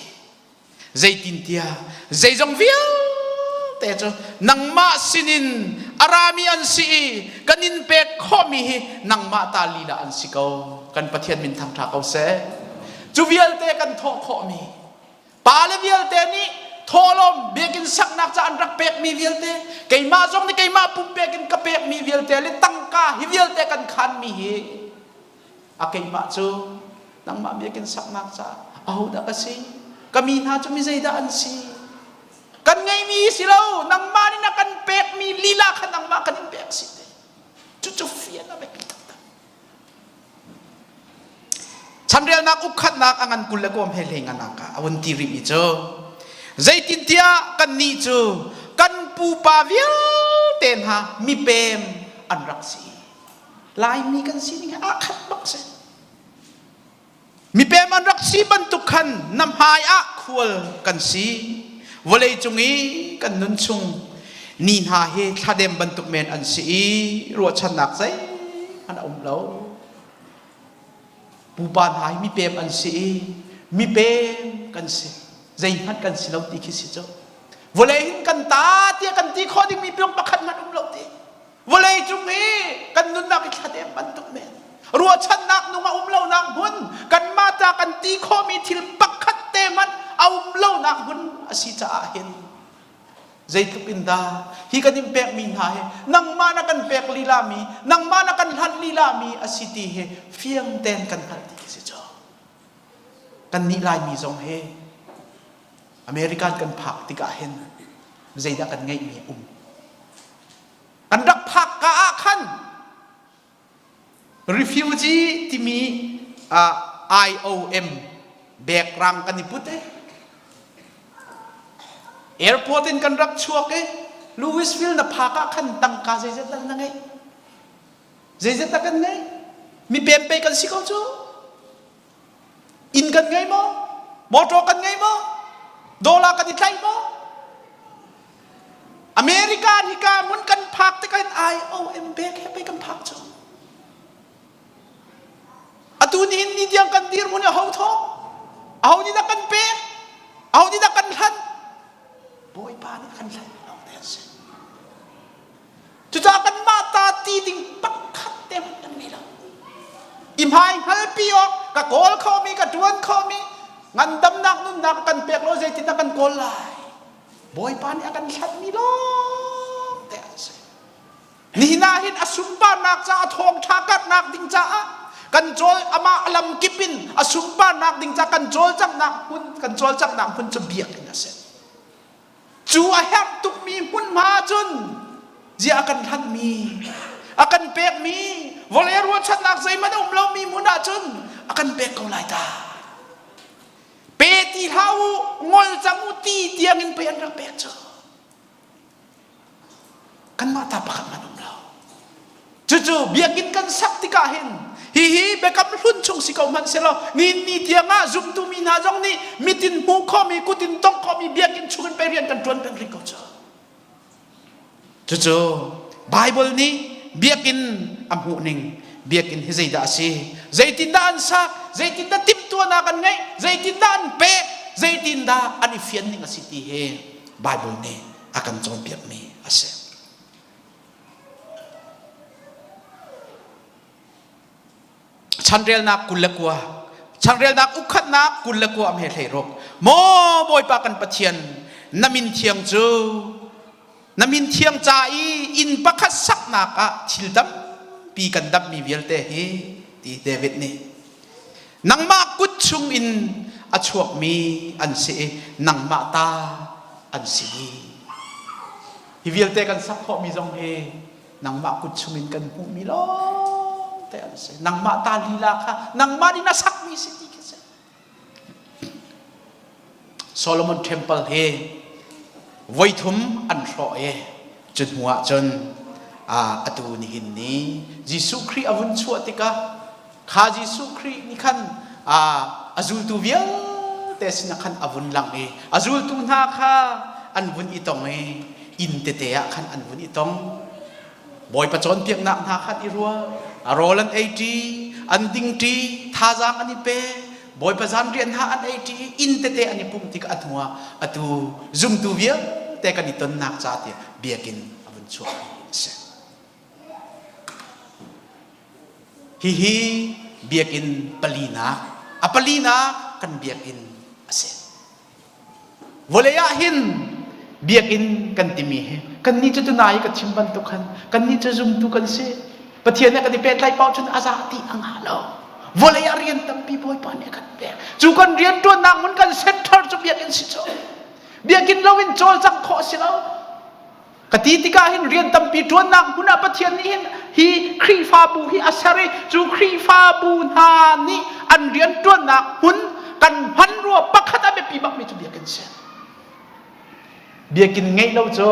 Zeitintiah zeizong vialte cu nangmah sinin a rami an si i kan in pek khawhmi hi nangmah ta lila an si ko. Kan Pathian min thangṭha ko seh. Cu vialte kan thawh khawhmi Pale vialte nih thawhlawm biakinn saknak ca an rak pekmi vialte keimah zong nih keimah pumpek in ka pekmi vialte le tangka hi vialte kan khanmi hi a keimah cu nangmah biakinn saknak ca ahodah ka si ka mi hna cu mi zeidah an si kan ngeimi si lo nangmah nih na kan pekmi lila kha nangmah kan in pek si te cucu fian a biapi taktak Chanrelnak ukkhatnak a ngan kul le kawm he hlei ngan ah a vun ti rihmi cu zeitintiah kannih cu kan pupa vialte hna mipem an rak si. Laimi kan sining he aa khat bak si. Mipem an rak si bantuk khan na hmai ah khual kan si. Vawlei cung i kan nun chung ni hna hi thladem bantuk men an si i ruahchannak zeihmanh a um lo. Pupa hna hi mipem an si i mipem kan si. Zeihmanh kan si lo ti khi si cu. Vawlei hin kan ta tiah kan ti khawh dingmi piong pakhat hmanh um lo ti. Vawlei cung hi kan nunnak i thladem bantuk men. Ruahchannak nung a um lonak hmun, kanmah ta kan ti khawhmi thil pakhat te hmanh a um lonak hmun a si caah hin zeitluk in dah hi kan in pekmi hna hi nangmah na kan pek lila mi nangmah na kan hlanh lila mi a si ti hi fiang tein kan hngalh ti si cu kannih Laimi zong hi American kan phak tikah hin zeidah kan ngeihmi um An rak phak ka ah khan refugee timi uh, IOM background kan i put e. Airport in kan rak chuak e. Louisville na phak ah khan tangka zeizat dah na ngeih? Zeizat dah kan ngeih? Mi pem pe kan si ko cu. Inn kan ngei maw? Motor kan ngei maw? Dollar kan i tlaih maw? America hika mun kan phak tikah IOM bag he pei kan phak cu. Atu nihin ni tiang kan dirhmun a ho thaw? Aho nih dah kan pek? Aho nih dah kan hlanh? Bawipa nih kan hlanh lawng te an si. Cucaah kanmah ta ti ding pakhat te hmanh kan ngei lo. I hmai hngalpi awk ka kawl khomi ka ṭuan khomi ngandamnak nunnak kan pek lo zeitindah kan kawl lai. Bawipa nih a kan hlatmi lawng te an si. Nihin ah hin a sunparnak caah thawngṭha karhnak ding caah kan cawl amah lam kip in a sunparnak ding caah kan cawlcanghnak hmun kan cawlcanghnak hmun cu biakinn a si. Cu a herh tukmi hmunhma cun ziah a kan hlanhmi? A kan pekmi vawlei ruahchannak zeihmanh a um lomi hmun ah cun a kan pek ko lai ta. Pe ti hlah u, ngol cang u ti tiangin pei an rak pek cu. Kanmah ta pakhat hmanh um lo. Cucu biakinn kan sak tikah hin hihi biakam hlun chung si ko hmanh selaw ni ni tiangah zumtu mi hna zong nih mitin hmuh khawhmi kutin tongh khawhmi biakinn chungin pei rian kan ṭuan peng rih ko cu. Cucu Baibal nih biakinn a hmuhning biakinn hi zeidah a si? Zeitindah an sak? Zeitindah timhtuahnak an ngeih? Zeitindah an pek? Zeitindah an i fianning a si ti hi Baibal nih a kan cawnpiakmi a si. Chanrelnak 29 Chanrelnak ukhatnak 29 am he 16 Maw Bawipa kan Pathian na min thiang cu na min thiang ca i inn pakhat saknak ah thil tampi kan damhmi vialte hi ti David nih nangmah kut chung in a chuakmi an si i nangmah ta an si hi vialte kan sak khawhmi zong hi nangmah kut chungin kan hmuhmi lawng te an si nangmah ta lila kha nangmah nih na sakmi si ti khi si Solomon Temple hi voithum an hrawh i cu hnu ah cun atu nihin ni Jesuh Khrih a vun chuah tikah kha Jesuh Khrih nih khan a zultu vialte sinah khan a vun lang i a zultu hna kha an vun i tong i inn tete ah khan an vun i tong. Bawipa cawnpiaknak hna khan i ruah, a rawl an ei ṭi, an ding ṭi, thazaang an i pe, Bawipa zanriah hna an ei ṭi, inn tete an i pumh tikah a hnuah atu zumtu vialte kan i tonnak ca tiah biakinn a vun chuahmi a si. Hihi biakinn palinak, a palinak kan biakinn a si. Vawlei ah hin biakinn kan timi hi kannih cu tunai ka chim bantuk khan kannih cu zumtu kan si. Pathian he kan i pehtlaih paoh cun a za ti a ngah lo. Vawlei ah rian tampi Bawipa nih a kan pek. Cu kan rian ṭuannak hmun kan center cu biakinn si cu. Biakinn loin cawlcangh khawh a si lo. Ka ti tikah hin rian tampi ṭuannak hmun ah Pathian nih hin hi Khrihfabu hi a ser i cu Khrihfabu hna nih an rian ṭuannak hmun kan hmanrua pakhat a biapi bakmi cu biakinn si. Biakinn ngeih lo cu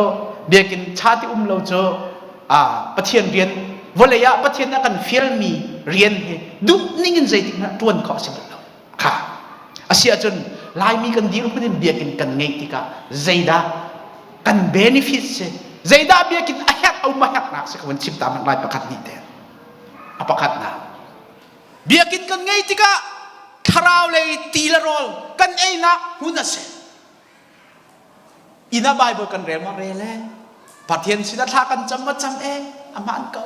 biakinn ṭha ti um lo cu Pathian rian vawlei ah Pathian a kan fialmi rian hi duh ning in zeitik hmanh ṭuan khawh a si bal lo. Kha a si ahcun Laimi kan dirhmun in biakinn kan ngeih tikah zeidah kan benefit si zeidah biakinn a herh a um a herhnak si ka vun chim ta hmanh lai pakhat nih te a pakhatnak biakinn kan ngei tikah thlarau lei ti le rawl kan einak hmun a si inn ah Bible kan rel ma rel e Pathian sinah thla kan cam ma cam e a hmaan ko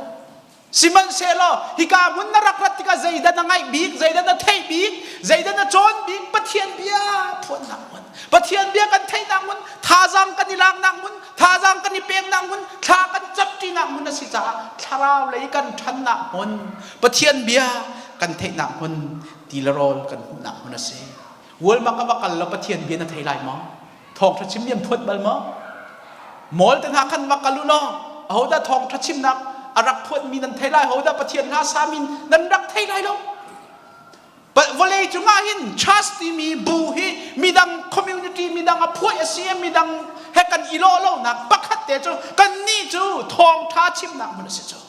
Sihmanhsehlaw hika hmun na rak rat tikah zeidah na ngaih bik, zeidah na theih bik, zeidah na cawn bik, Pathian bia phuannak hmun, Pathian bia kan theihnak hmun, thazaang kan i laknak hmun, thazaang kan i peknak hmun, thla kan camṭinak hmun a si caah thlarau lei kan ṭhannak hmun, Pathian bia kan theihnak hmun, ti le rawl kan hmuhnak hmun a si. Walmark ah va kal law Pathian bia na thei lai maw? Thawngṭha chim mi an phuat bal maw? Mawl te hna khan va kal u law ahodah thawngṭha chimnak a rak phuatmi nan thei lai ahodah Pathian hla sami nan rak thei lai lo. Vawlei cungah hin church timi bu hi midang community midang a phuai a si midang he kan i lawh lonak pakhat te cu kannih cu thawngṭha chimnak hmun a si cu.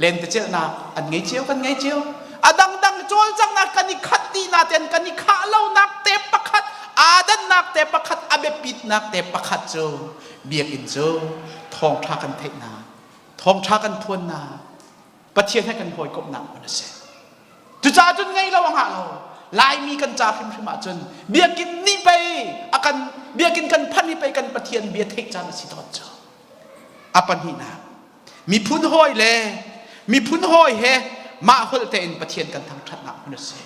Lentecelhnak an ngei cio kan ngei cio a dangdang cawlcanghnak kan i khat dih natein kan i khah lonak te pakhat aa dannak te pakhat a biapitnak te pakhat cu biakinn cu thawngṭha kan theihnak thawngṭha kan phuannak Pathian he kan hawikomhnak hmun a si cucaah cun ngei lo a ngah lo Laimi kan ca hrimhrim ahcun biakinn nih pei a kan biakinn kan phanh hi pei kan Pathian bia theih caan a si tawn cu a pahnihnak Miphun hawi le miphun hawi he mah holh tein Pathian kan thangṭhatnak hmun a si.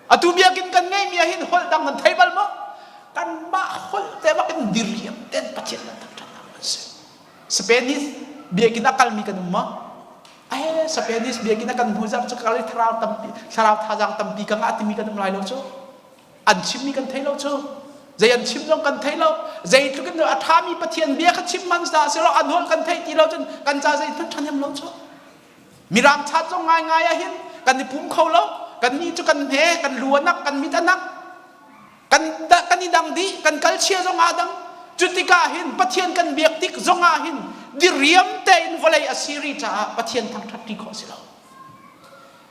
Atu biakinn kan ngeihmi ah hin holh dang nan thei bal maw? Kanmah holh te bak in diriam ten Pathian kan thangṭhatnak hmun a si. Spanish biakinn a kalmi kan um maw? Eh, Spanish biakinn a kan hmu zar cu kal i thlarau tampi thlarau thazaang tampi ka ngah timi kan um lai lo cu. An chimmi kan thei lo cu. Zei an chim zong kan thei lo. Zeitluk in a ṭhami Pathian bia kha chim hmanh hna seh law an holh kan theih ti lo cun kan ca zeihmanh ṭhahnem lo cu. Mirang chat zong ngaingai ah hin kan i pum kho lo. Kan nih cu kan hme, kan lu a nak, kan mit a nak. Kan, kan i dang dih, kan kal chia zong aa dang. Cu tikah hin Pathian kan biak tik zong ah hin diriam tein vawlei a si rih caah Pathian thangṭhat ṭi khawh a si lo.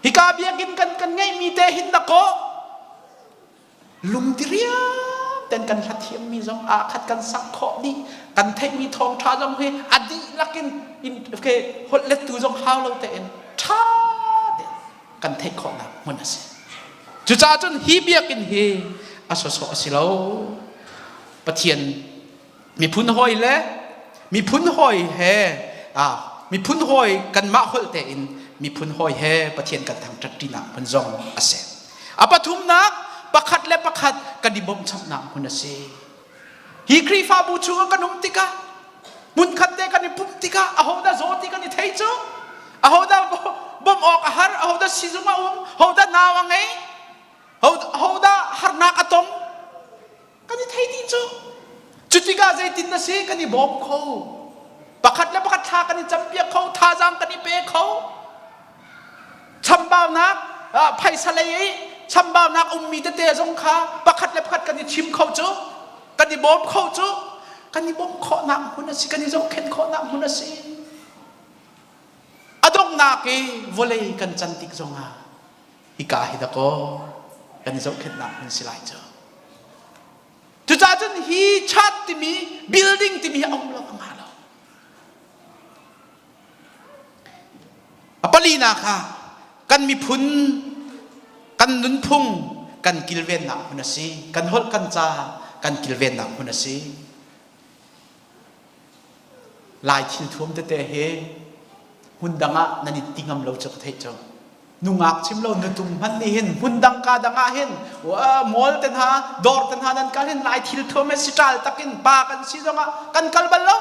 Hika biakinn kan kan ngeihmi te hin na kaw lungdiriam ten kan hlathiammi zong aa khat kan sak khawh dih kan theihmi thawngṭha zong hi a dihlak in in okay, holh lettu zong hau lo tein ṭha tein kan theih khawhnak hmun a si. Cucaah cun hi biakinn hi a sawsawh a si lo. Pathian miphun hawi le miphun hawi he ah miphun hawi kanmah holh tein miphun hawi he Pathian kan thangṭhat ṭinak hmun zong a si. A pathumnak pakhat le pakhat kan i bawmhchanhnak hmun a si. Hi Khrihfabu chungah kan um tikah hmunkhat te kan i pumh tikah ahodah zaw ti kan i thei cu ahodah bawmh awk a har ahodah sizung a um ahodah nau a ngei ahodah harnak a tong Kan i thei dih cu. Cu tikah zeitin na si kan i bawm kho. Pakhat le pakhat thla kan i campiak kho, thazaang kan i pe kho. Chambaunak phaisa lei i chambaunak ummi tete zong kha pakhat le pakhat kan i chim kho cu, kan i bawm kho cu, kan i bawmh khawhnak hmun a si, kan i zohkhenh khawhnak hmun a si. A donghnak i vawlei kan can tik zongah hika hi dakaw kan i zohkhenhnak hmun si lai cu. Cucaah cun hi chat timi building timi hi a um lo a ngah lo. A palinak ah kan miphun kan nunphung kan kilvennak hmun a si. Kan holh kan ca kan kilvennak hmun a si. Lai thil thuam tete he hmun dang ah nan i ti ngam lo cu ka theih cu. Nungak chim lo nutung hmanh nih hin hmun dang ka dang ah hin mall te hna dawr te hna nan kal hin Lai thil thuam he siṭal takin pa kan si zongah kan kal bal lo.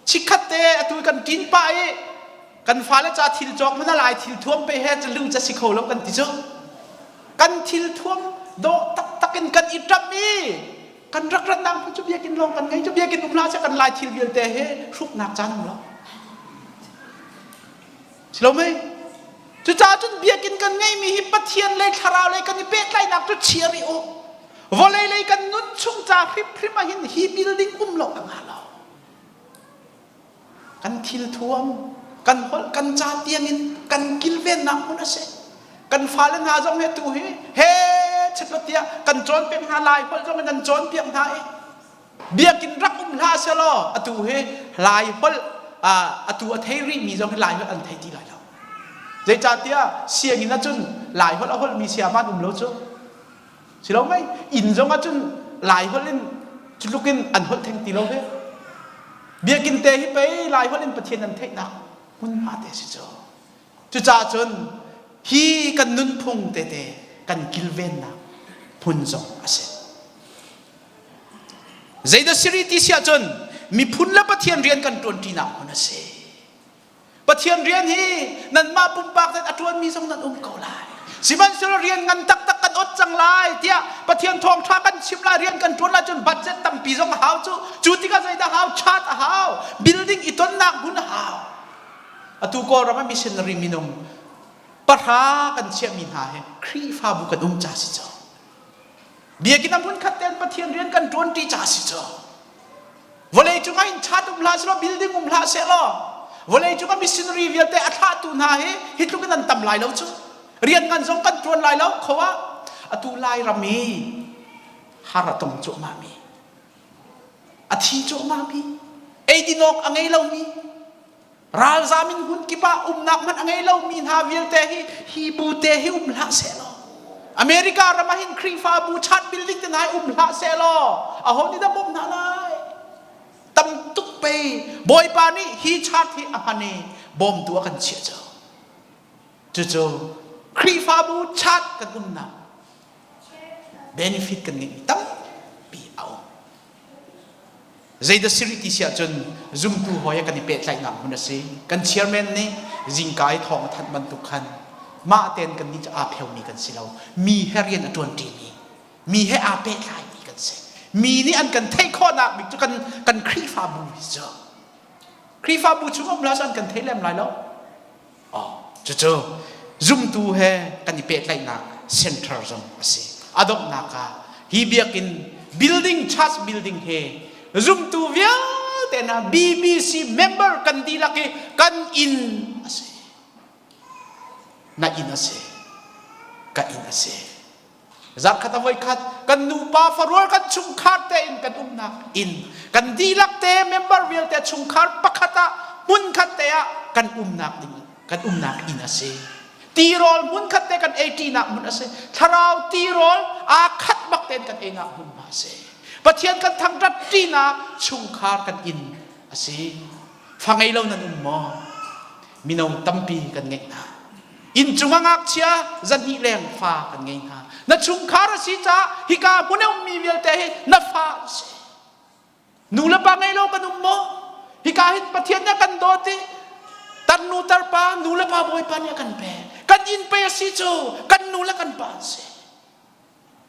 Chikkhat te atu kan ṭin pah i kan fale ca thil cawk hmanh ah Lai thil thuam pe he cu lu ca si kho lo kan ti cu. Kan thil thuam dawh taktak in kan i ṭamh i kan rak ratnak hmun cu biakinn lawng kan ngei cu biakinn um hlah seh kan lai thil vialte he hruknak caan um lo si lo mei cucaah cun biakinn kan ngeihmi hi Pathian lei thlarau lei kan i pehtlaihnak cu chia rih u vawlei lei kan nun chung ca hrimhrim ah hin hi building um lo a ngah lo Kan thilthuam, kan holh, kan ca tiangin kan kilvennak hmun a si. Kan fale hna zong he tu hi he chetlo tiah kan cawnpiak hna lai holh zong in kan cawnpiak hna i biakinn rak um hlah selaw atu hi lai holh atu a thei rihmi zong hi lai holh an thei ti lai lo. Zeicahtiah sianginn ahcun lai holh a holhmi sayama an um lo cu. Si lo mei? Inn zong ah cun Lai holh in cutluk in an holh theng ti lo ve. Biakinn te hi pei Lai holh in Pathian an theihnak hmunhma te si cu. Cucaah cun hi kan nunphung tete kan kilvennak hmun zong a si. Zeidah siri ti si ahcun miphun le Pathian rian kan ṭuanṭinak hmun a si. Pathian rian hi nanmah pumpak in a ṭuanmi zong nan um ko lai. Sihmanhsehlaw rian ngan taktak kan ot cang lai tiah Pathian thawngṭha kan chim lai, rian kan ṭuan lai cun budget tampi zong a hau cu. Cu tikah zeidah hau? Chat a hau. Building i tonnak hmun a hau. Atu Kawlram ah missionary minung pahra kan chiahmi hna hi Khrihfabu kan um ca si cu. Biakinn ah hmunkhat tein Pathian rian kan ṭuanṭi ca si cu. Vawlei cung ah in chat um hlah selaw building um hlah sehlaw vawlei cung ah missionary vialte a thlahtu hna hi hi tluk in an tam lai lo cu. Rian ngan zong kan ṭuan lai lo kho ah atu Lairam i har a tong cuahmah mi a thi cuahmah mi eidin awk a ngei lomi Ralzam in hmun kip ah umnak hmanh a ngei lomi hna vialte hi hi bu te hi um hlah sehlaw America ram ah hin Khrihfabu chat building te hna hi um hlah sehlaw aho nih dah bawmh hna lai? Tam tuk pei Bawipa nih hi chat hi a hman i bawmtu a kan chiah cu. Cucu Khrihfabu chat kan umnak benefit kan ngeihmi tampi a um. Zeidah si rih ti si ahcun zumtu hawi he kan i pehtlaihnak hmun a si. Kan chairman nih zingka i thawng a thanh bantuk khan mah tein kannih cu aa pheomi kan si lo. Mi he rian a ṭuanṭimi. Mi he aa pehtlaimi kan si. Mi nih an kan theih khawhnak bik cu kan kan Khrihfabu hi cu. Khrihfabu chung um la an kan thei lem lai lo. Oh, cucu zumtu he kan i pehtlaihnak center zong a si. A donghnak ah hi biakinn building church building he zumtu vialte hna BBC member kan dihlak i kan inn a si. Na inn a si. Ka inn a si. Zarkhat a voikhat kan nupa farual kan chungkhar tein kan umnak inn kan dihlak te member vialte chungkhar pakhat ah hmunkhat te ah kan umnak ding kan umnak inn a si. Tirawl hmunkhat te kan ei ṭinak hmun a si. Thlarau tirawl aa khat bak tein kan einak hmunhma a si. Pathian kan thangṭhat ṭinak chungkhar kan inn a si. Fa ngei lo nan um maw? Mino tampi kan ngeih hna. Inn cung ah ngakchia zahnih leng fa kan ngei hna. Na chungkhar a si caah hika hmun a ummi vialte hi na fa an si. Nu le pa ngei lo kan um maw? Hika hin Pathian nih a kan dawt i tarnu tarpa nu le pa Bawipa nih a kan pek. Kan inn pei a si cu kan nu le kan pa an si.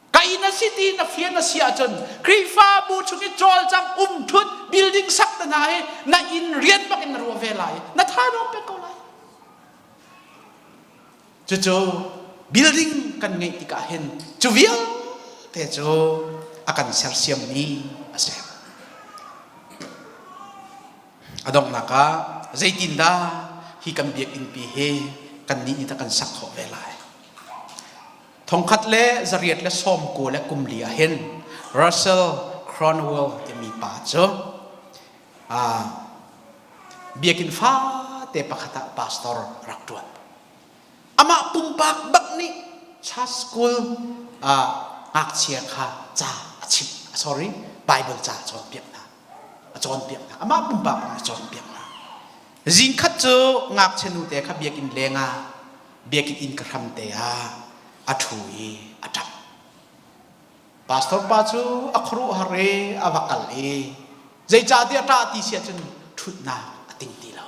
Ka inn a si ti na fian a si ahcun Khrihfabu chung i cawlcang umthut building sak te hna hi na inn rian bak in na ruah ve lai. Na tha nuam pek ko lai. Cucu building kan ngeih tikah hin cu vialte cu a kan sersiammi a si. A donghnak ah zeitindah hi kan biakinn pi hi kannih nih dah kan sak khawh ve lai? 1894 ah hin Russell Cromwell timi pa cu biakinn fate pakhat ah pastor rak ṭuan. Amah pumpak bak nih church school ngakchia kha ca a chimh, sorry, Bible ca a cawnpiak hna. A cawnpiak hna. Amah pumpak bak nih a cawnpiak hna. Zingkhat cu ngakchia nute kha biakinn leng ah biakinn inn ka hram te ah a ṭhu i a ṭap. Pastor pa cu a khuaruahhar i a va kal i zeicahtiah ṭah ti si ahcun ṭhutnak a ting ti lo.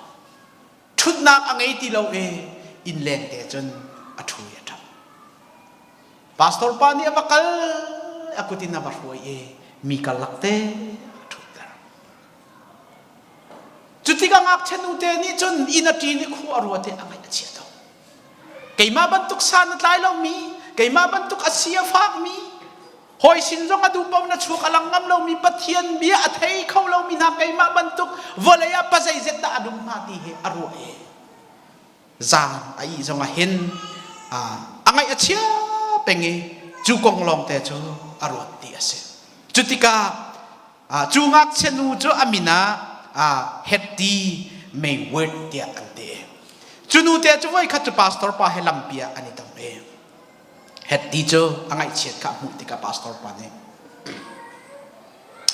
Ṭhutnak a ngei ti lo i innleng te cun a ṭhu i a ṭap. Pastor pa nih a va kal a kut in a va hruai i mi karlak te a ṭhutter. Cutikah ngakchia nute nih cun inn a ṭin i khua a ruat i a ngaih a chia tuk. Keimah bantuk san a tlai lomi, keimah bantuk a si a fakmi, hawi sin zong a duh paoh na chuak a lang ngam lomi Pathian bia a thei kho lomi hna keimah bantuk vawlei ah pazeizet dah a dum hnga ti hi a ruah i zan a ih zong ah hin a ngaih a chia peng i cu kong lawng te cu a ruat ti a si. Cu tikah Cu ngakchia nu cu a min ah Hetty Mayward tiah an ti. Cu nu te cu voikhat cu pastor pa he lampi ah an i tong i Hetty cu a ngaihchiat kha a hmuh tikah pastor pa nih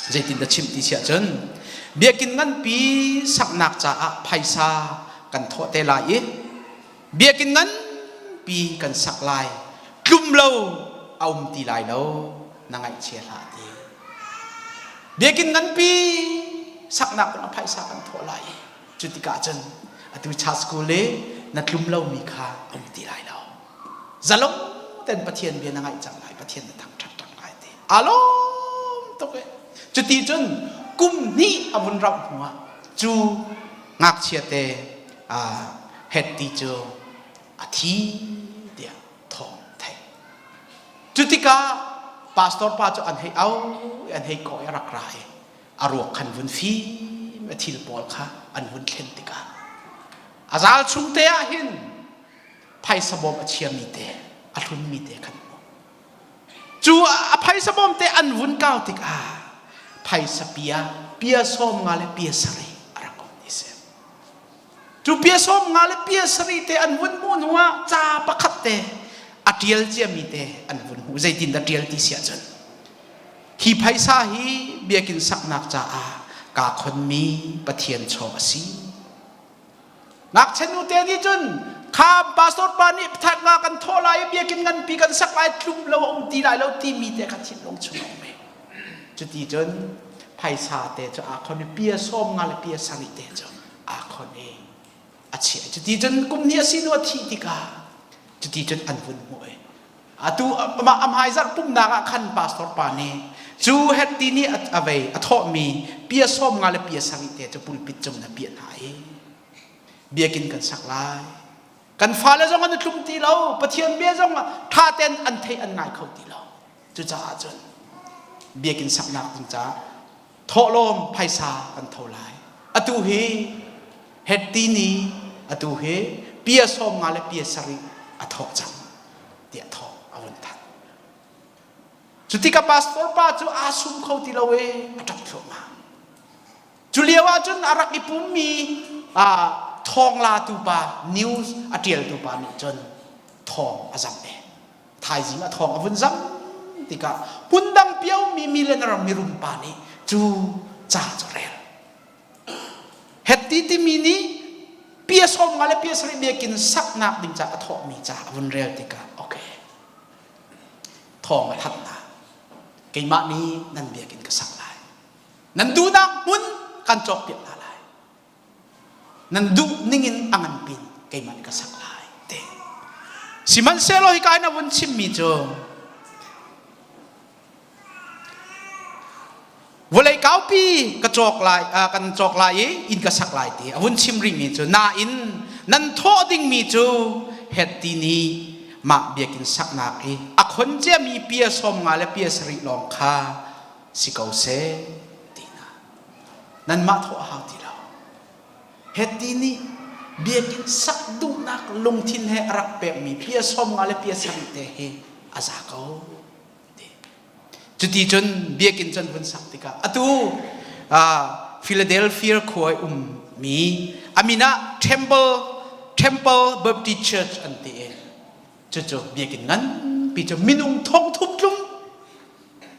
zeitin dah chimh ti siah cun biakinn nganpi saknak caah phaisa kan thawh te lai i biakinn nganpi kan sak lai tlum lo a um ti lai lo na ngaihchia hlah ti biakinn nganpi saknak ding a phaisa kan thawh lai i cu tikah cun atu cha school i na tlum lomi kha um ti lai lo zalong ten Pathian bia na ngaih cang lai Pathian na thangṭhat cang lai ti alawm tuk e cuti cun kum hnih a vun rauh hnuah cu ngakchia te Hetty cu a thi tiah thawng theih. Cu tikah pastor pa cu an hei au i an hei kawh i a rak ra i a ruak khan vun fim a thil pawl kha an vun thlen tikah a zal chung te ah hin phaisa bawm a chiami te a hlunmi te khan cu a phaisa bawm te an vun kau tikah phaisa pia pia sawm nga le pia sarih a rak um ti si Cu pia 50 le pia sarih te an vun hmuh hnu ah ca pakhat te a ṭial ciami te an vun hmuh. Zeitin dah ṭial ti si ahcun hi phaisa hi biakinn saknak caah kaa khonmi Pathian chaw a si. Ngakchia nu te nih cun kha pastor pa nih that nga kan thawh lai i biakinn nganpi kan sak lai tlum lo a um ti lai lo timi te kha thinlung chung a um ve. Cuti cun phaisa te cu aa khon i pia 50 le pia sarih te cu aa khon i a chiah. Cuti cun kum hnih a si hnu a thih tikah cuti cun an vun hmuh i. Atu amah a hmaizarh pumnak ah khan pastor pa nih cu Hetty nih a vei a thawhmi pia 50 le pia 70 te cu pulpit cung na piah hna i biakinn kan sak lai. Kan fale zong an i tlum ti lo, Pathian bia zong ṭha tein an theih an ngai kho ti lo. Cucaah cun biakinn saknak ding caah thawhlawm phaisa kan tho lai. Atu hi Hetty nih atu hi pia 50 le pia 70 a thawh cang tiah thawh a vun thanh. Cu tikah pastor pa cu aa sum kho ti lo i a ṭap thluahmah. Cu lio ah cun a rak i pummi thawnglatu pa news a ṭialtu pa nih cun thawng a zamh ve. Thaizing a thawng a vun zam tikah hmundang piomi millionaire mirum pa nih cu ca cu rel. Hetty timi nih pia 50 le pia 70 biakinn saknak ding ca a thawhmi ca a vun rel tikah okay thawng a thanh hna. Keimah nih nan biakinn ka sak lai. Nan duhnak hmun kan cawkpiak hna lai. Nan duh ningin a ngan pin keimah nih ka sak lai te. Sihmanhsehlaw hika in a vun chimmi cu vawlei kaupi ka cawk lai kan cawk lai i inn ka sak lai ti a vun chim rihmi cu nain nan thawh dingmi cu het ti nih mah biakinn saknak i a khon ciami pia 50 le pia 70 lawng kha si ko seh ti hna. Nanmah thawh a hau ti lo. Heti nih biakinn sak duhnak lungthin he a rak pekmi pia 50 le pia 70 te hi a za ko. Ti. Cuti cun biakinn cun vun sak tikah atu Philadelphia khua i ummi a min ah Temple Temple Baptist Church an ti i cucu biakinn nganpi cu minung thong thum tlum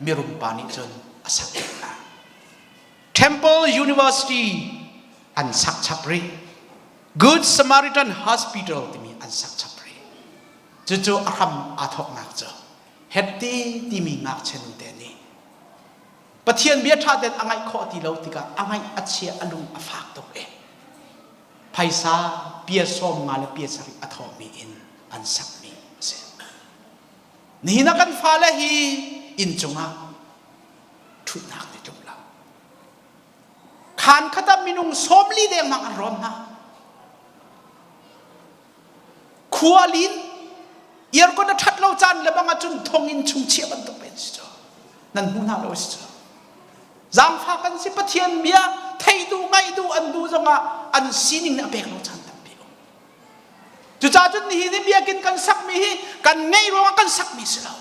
mirum pa nih cun a sak hna. Temple University an sak chap rih. Good Samaritan Hospital timi an sak chap rih. Cucu a hram aa thawknak cu Hetty timi ngakchia nute nih Pathian bia ṭha tein a ngaih khawh ti lo tikah a ngaih a chia a lung a fak tuk i phaisa pia 50 le pia 70 a thawhmi in an sakmi a si. Nihin ah kan fale hi inn cungah ṭhutnak ti tlum lo. Khaan khat ah minung 40 dengmang an rawn hna. Khua lin aircon a ṭhat lo caan le bang ahcun thonginn chung chiah bantuk men si cu. Nan hmu hna lo si cu. Zaangfak an si Pathian bia thei duh ngaih duh an duh zongah an sining nih a pek lo caan tampi um. Cucaah cun nihin i biakinn kan sakmi hi kan ngeih ruangah kan sakmi si lo.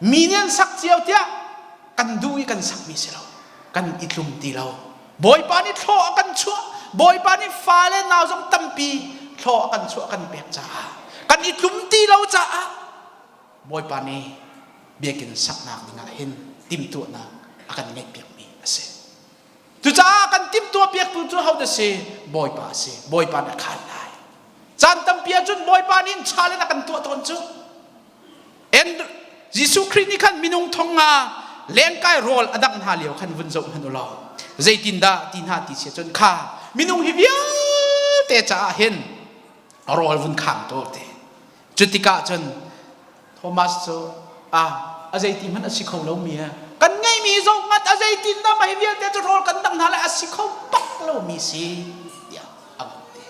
Mi nih an sak cio tiah kan duh i kan sakmi si lo. Kan i tlum ti lo. Bawipa nih thlaw a kan chuah. Bawipa nih fale nau zong tampi thlaw a kan chuah kan pek caah kan i tlum ti lo caah Bawipa nih biakinn saknak dingah hin timhtuahnak a kan ngeihpiakmi a si. Cucaah kan timhtuah piaktu cu hodah si? Bawipa a si. Bawipa nih a khaan lai. Caan tampi ahcun Bawipa nih challenge a kan tuah tawn cu. And Jesuh Khrih nih khan minung thong nga lengkai rawl a dangh hna lio khan vun zoh hmanh u law zeitindah ti hna ti sia cun kha minung hi vialte caah hin rawl vun khang to te cu tikah cun Thomas cu a a zeiti hmanh a si kho lomi a kan ngeihmi zong ngat a zeitin dah mah hi vialte cu rawl kan dang hna lai a si kho bak lomi si tiah a vun ti.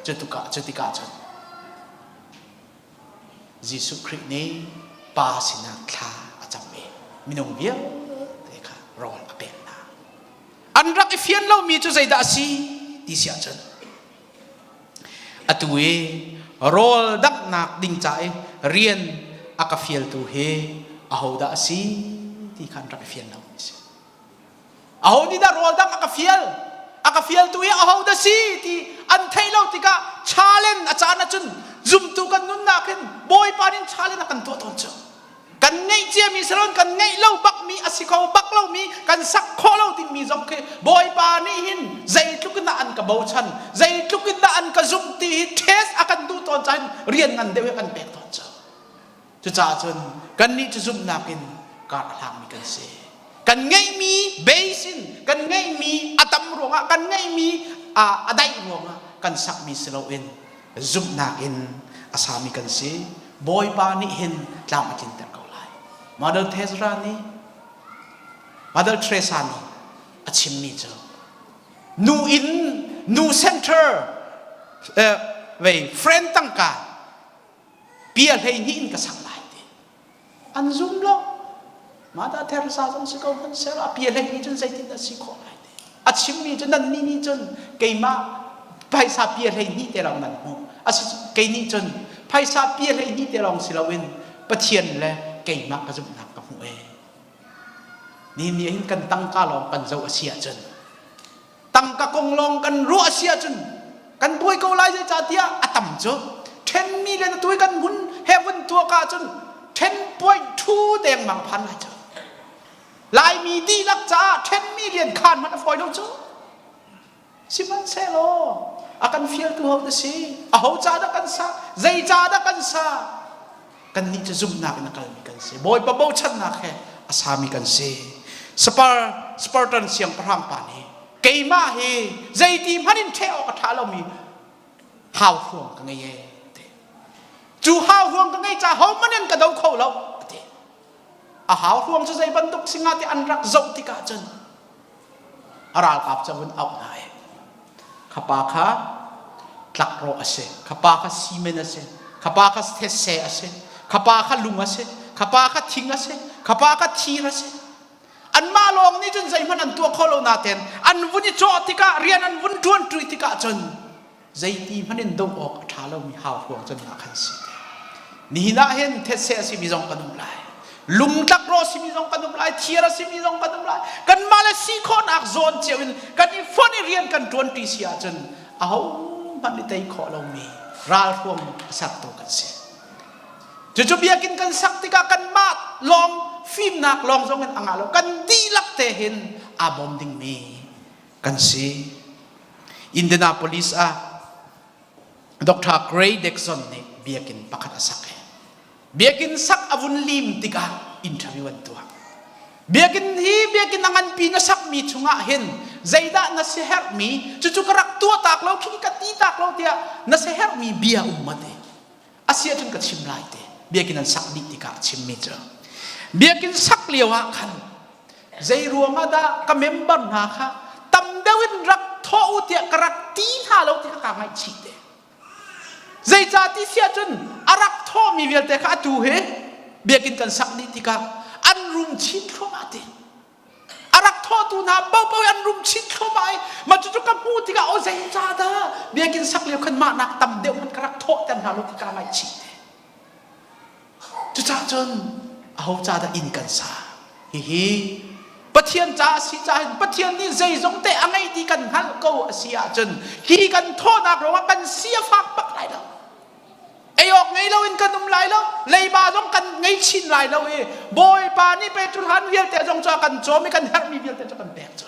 Cu tukah cu tikah cun Jesuh Khrih nih Pa sinah thla a cam i minung vialte kha rawl a pek hna. An rak i fian lomi cu zeidah a si ti si ahcun Atu i rawl danghnak ding ca i rian a ka fialtu hi ahodah a si ti kha an rak i fian lo a si. Aho nih dah rawl dangh a ka fial? A ka fialtu hi ahodah si ti an theih lo tikah challenge a caan ahcun zumtu kan nunnak hin Bawipa nih challenge a kan tuah tawn cu. Kan ngeih ciami salon kan ngeih lo bakmi a si kho bak lomi kan sak khawh lo dingmi zong khi Bawipa nih hin zeitluk in dah an ka bochan zeitluk in dah an ka zumh ti hi test a kan duh tawn caah rian ngan deuh hi kan pek tawn cu. Cucaah cun kannih cu zumhnak in kar a hlangmi kan si. Kan ngeihmi base in kan ngeihmi a tam ruangah kan ngeihmi a daih ruangah kan sakmi si loin zumhnak in a sami kan si. Bawipa nih hin tlam a tlinter ko lai. Mother Teresa nih Mother Teresa nih a chimmi cu nu inn nu center vei friend tangka pia 12 in ka sak lai ti an zum lo. Mother Teresa zong si ko hmanh seh a pia 12 cun zeitin dah si khawh lai ti a chimmi cu nan nih nih cun keimah phaisa pia 12 te lawng nan hmuh asi kei nih cun phaisa pia 12 te lawng si loin Pathian le keimah ka zumhnak ka hmuh ee. Ni ni hin kan tangka lawng kan zoh a si ahcun tangka kong lawng kan ruah a si ahcun kan buai ko lai zeicahtiah a tam cu ṭhenmi le na tu kan hun he vun tuak ahcun 10.2 dengmang phan lai cu. Laimi dihlak caah ṭhenmi rian khaan hmanh a fawi lo cu. Sihmanhsehlaw a kan fialtu ho na si? Aho ca dah kan sa? Zei ca dah kan sa? Kannih cu zumhnak in a kalmi kan si. Bawipa bochannak he a sami kan si. Spar, Spartan siangpahrang pa nih keimah hi zeiti hmanh in ṭheh awk a ṭha lomi hau hruang ka ngei ee ti. Cu hau hruang ka ngei caah hohmanh in ka do kho lo a ti. A hau hruang cu zei bantuk singa ti an rak zoh tikah cun a ralkap cu a vun auh hna i kha pa kha tlakrawh a si, kha pa kha simen a si, kha pa kha thetse a si, kha pa kha lung a si, kha pa kha thing a si, kha pa kha thir a si. Anmah lawng nih cun zeihmanh an tuah kho lo nain an vun i cawh tikah rian an vun ṭuanṭi tikah cun zeiti hmanh in doh awk a ṭha lomi hauhruang cun mah khan si. Nihin ah hin thetse a simi zong kan um lai. Lungtlak rawh a simi zong kan um lai. Thiar a simi zong kan um lai. Kanmah le si khawhnak zawn cio in kan i fonh i rian kan ṭuanṭi si ahcun ahohmanh i tei khawh lomi ralhruang a sertu kan si. Cucu biakinn kan sak tikah kanmah lawng fimnak lawng zong in a ngah lo. Kan dihlak te hin aa bawm dingmi kan si. Indianapolis ah Dr. Gray Dixon nih biakinn pakhat a sak i biakinn sak a vun lim tikah interview an tuah. Biakinn hi biakinn a nganpi na sakmi chungah hin zeidah na siaherhmi cucu ka rak tuah tak lo khi ka ti tak lo tiah na siaherhmi bia um ma ti. A si ahcun ka chim lai te. Biakinn an sak dih tikah a chimmi cu biakinn sak lio ah khan zei ruangah dah ka member hna kha tam deuh in rak thawh u tiah ka rak ti hna lo ti kha kaa ngaihchih te. Zeicah ti si ahcun a rak thawhmi vialte kha atu hi biakinn kan sak dih tikah an rum chin thluahmah ti. A rak thawhtu hna paohpaoh an rum chin thluahmah i mah cucu ka hmuh tikah aw zeicah dah biakinn sak lio khan mah nak tam deuh hmanh ka rak thawhter hna lo ti kaa ngaihchih te. Cucaah cun aho ca dah inn kan sa? Hihi Pathian ca a si caah hin Pathian nih zeizong te a ngei ti kan hngalh ko a si ahcun hi kan thawhnak ruangah kan si a fak bak lai lo. Ei awk ngei loin kan um lai lo, leiba zong kan ngei chin lai lo i Bawipa nih Petrol han vialte zong cu a kan cawm i kan herhmi vialte cu kan pek cu.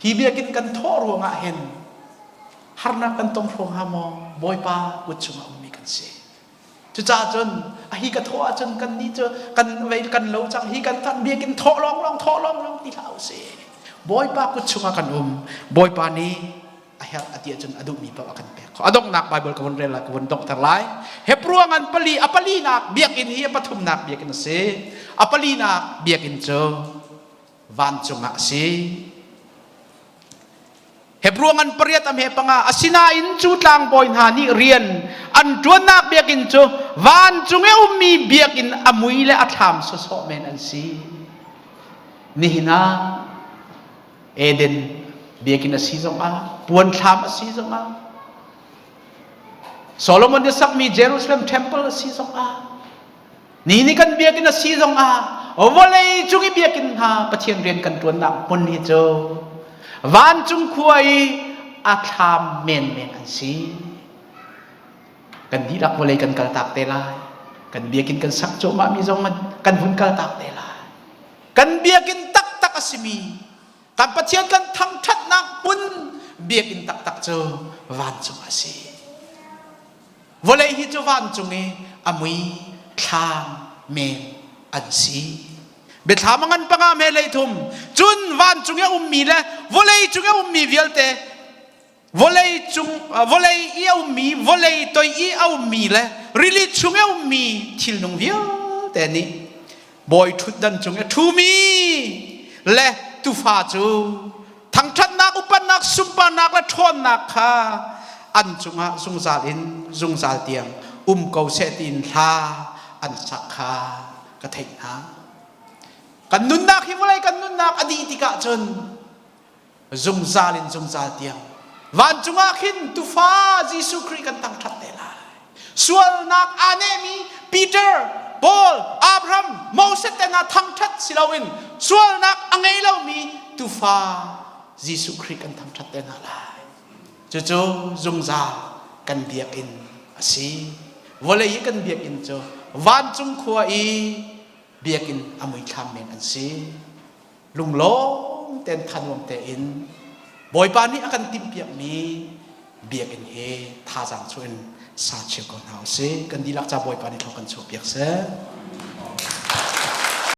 Hi biakinn kan thawh ruangah hin harnak kan tong hruang ha maw Bawipa kut chungah ummi kan si. Cucaah cun a hi ka thawh ahcun kan nih cu kan vei kan lo cang hi kan tan biakinn thawh lawng lawng thawh lawng lawng ti hlah usih. Bawipa kut chungah kan um. Bawipa nih a herh a ti ahcun a duhmi paoh a kan pek khawh. A donghnak Bible ka vun rel lai ka vun donghter lai. Hebrew ngan pali a palinak biakinn hi a pathumnak biakinn a si. A palinak biakinn cu vancung ah a si. Hebrew ngan pariat a hme panga asinain cu tlangbawi hna nih rian an ṭuannak biakinn cu vancung i ummi biakinn a mui le a thlam sawsawh men an si. Nihin ah Eden biakinn a si zongah puanthlam a si zongah Solomon nih sakmi Jerusalem temple a si zongah ni ni kan biakinn a si zongah vawlei cung i biakinn hna Pathian rian kan ṭuannak hmun hi cu vancung khua i a thlam menmen an si. Kan dihlak vawlei kan kaltak te lai. Kan biakinn kan sak cuahmah mi zong kan hun kaltak te lai. Kan biakinn taktak a simi kan Pathian kan thangṭhatnak hmun biakinn taktak cu vancung a si. Vawlei hi cu vancung i a mui thlam men an si. Biathlam a ngan panga me lei thum cun vancung i a ummi le vawlei cung i a ummi vialte vawlei cung vawlei i a ummi vawlei toi i a ummi le. rili chung i a ummi thilnung vialte nih bawi ṭhutdan cung i a ṭhumi le tufa cu thangṭhatnak, upatnak, sunparnak le ṭhawnnak kha an cungah zungzal in zungzal tiang um ko seh tiin hla an sak kha ka theih hna. Kan nunnak hi vawlei kan nunnak a dih tikah cun zungzal in zungzal tiang vancung ah khin tufa Jesuh Khrih kan thangṭhat te lai. Sualnak aa nehmi Peter, Paul, Abraham, Moses te hna thangṭhat si loin sualnak a ngei lomi tufa Jesuh Khrih kan thangṭhat te hna lai. Cucu zungzal kan biakinn a si. Vawlei i kan biakinn cu vancung khua i biakinn a muithlam men an si. Lunglawm tein thanuam tein Bawipa nih a kan timhpiakmi biakinn hi thazaang chuah in sa cio ko hna usih. Kan dihlak ca Bawipa nih thlawk kan chuahpiak seh.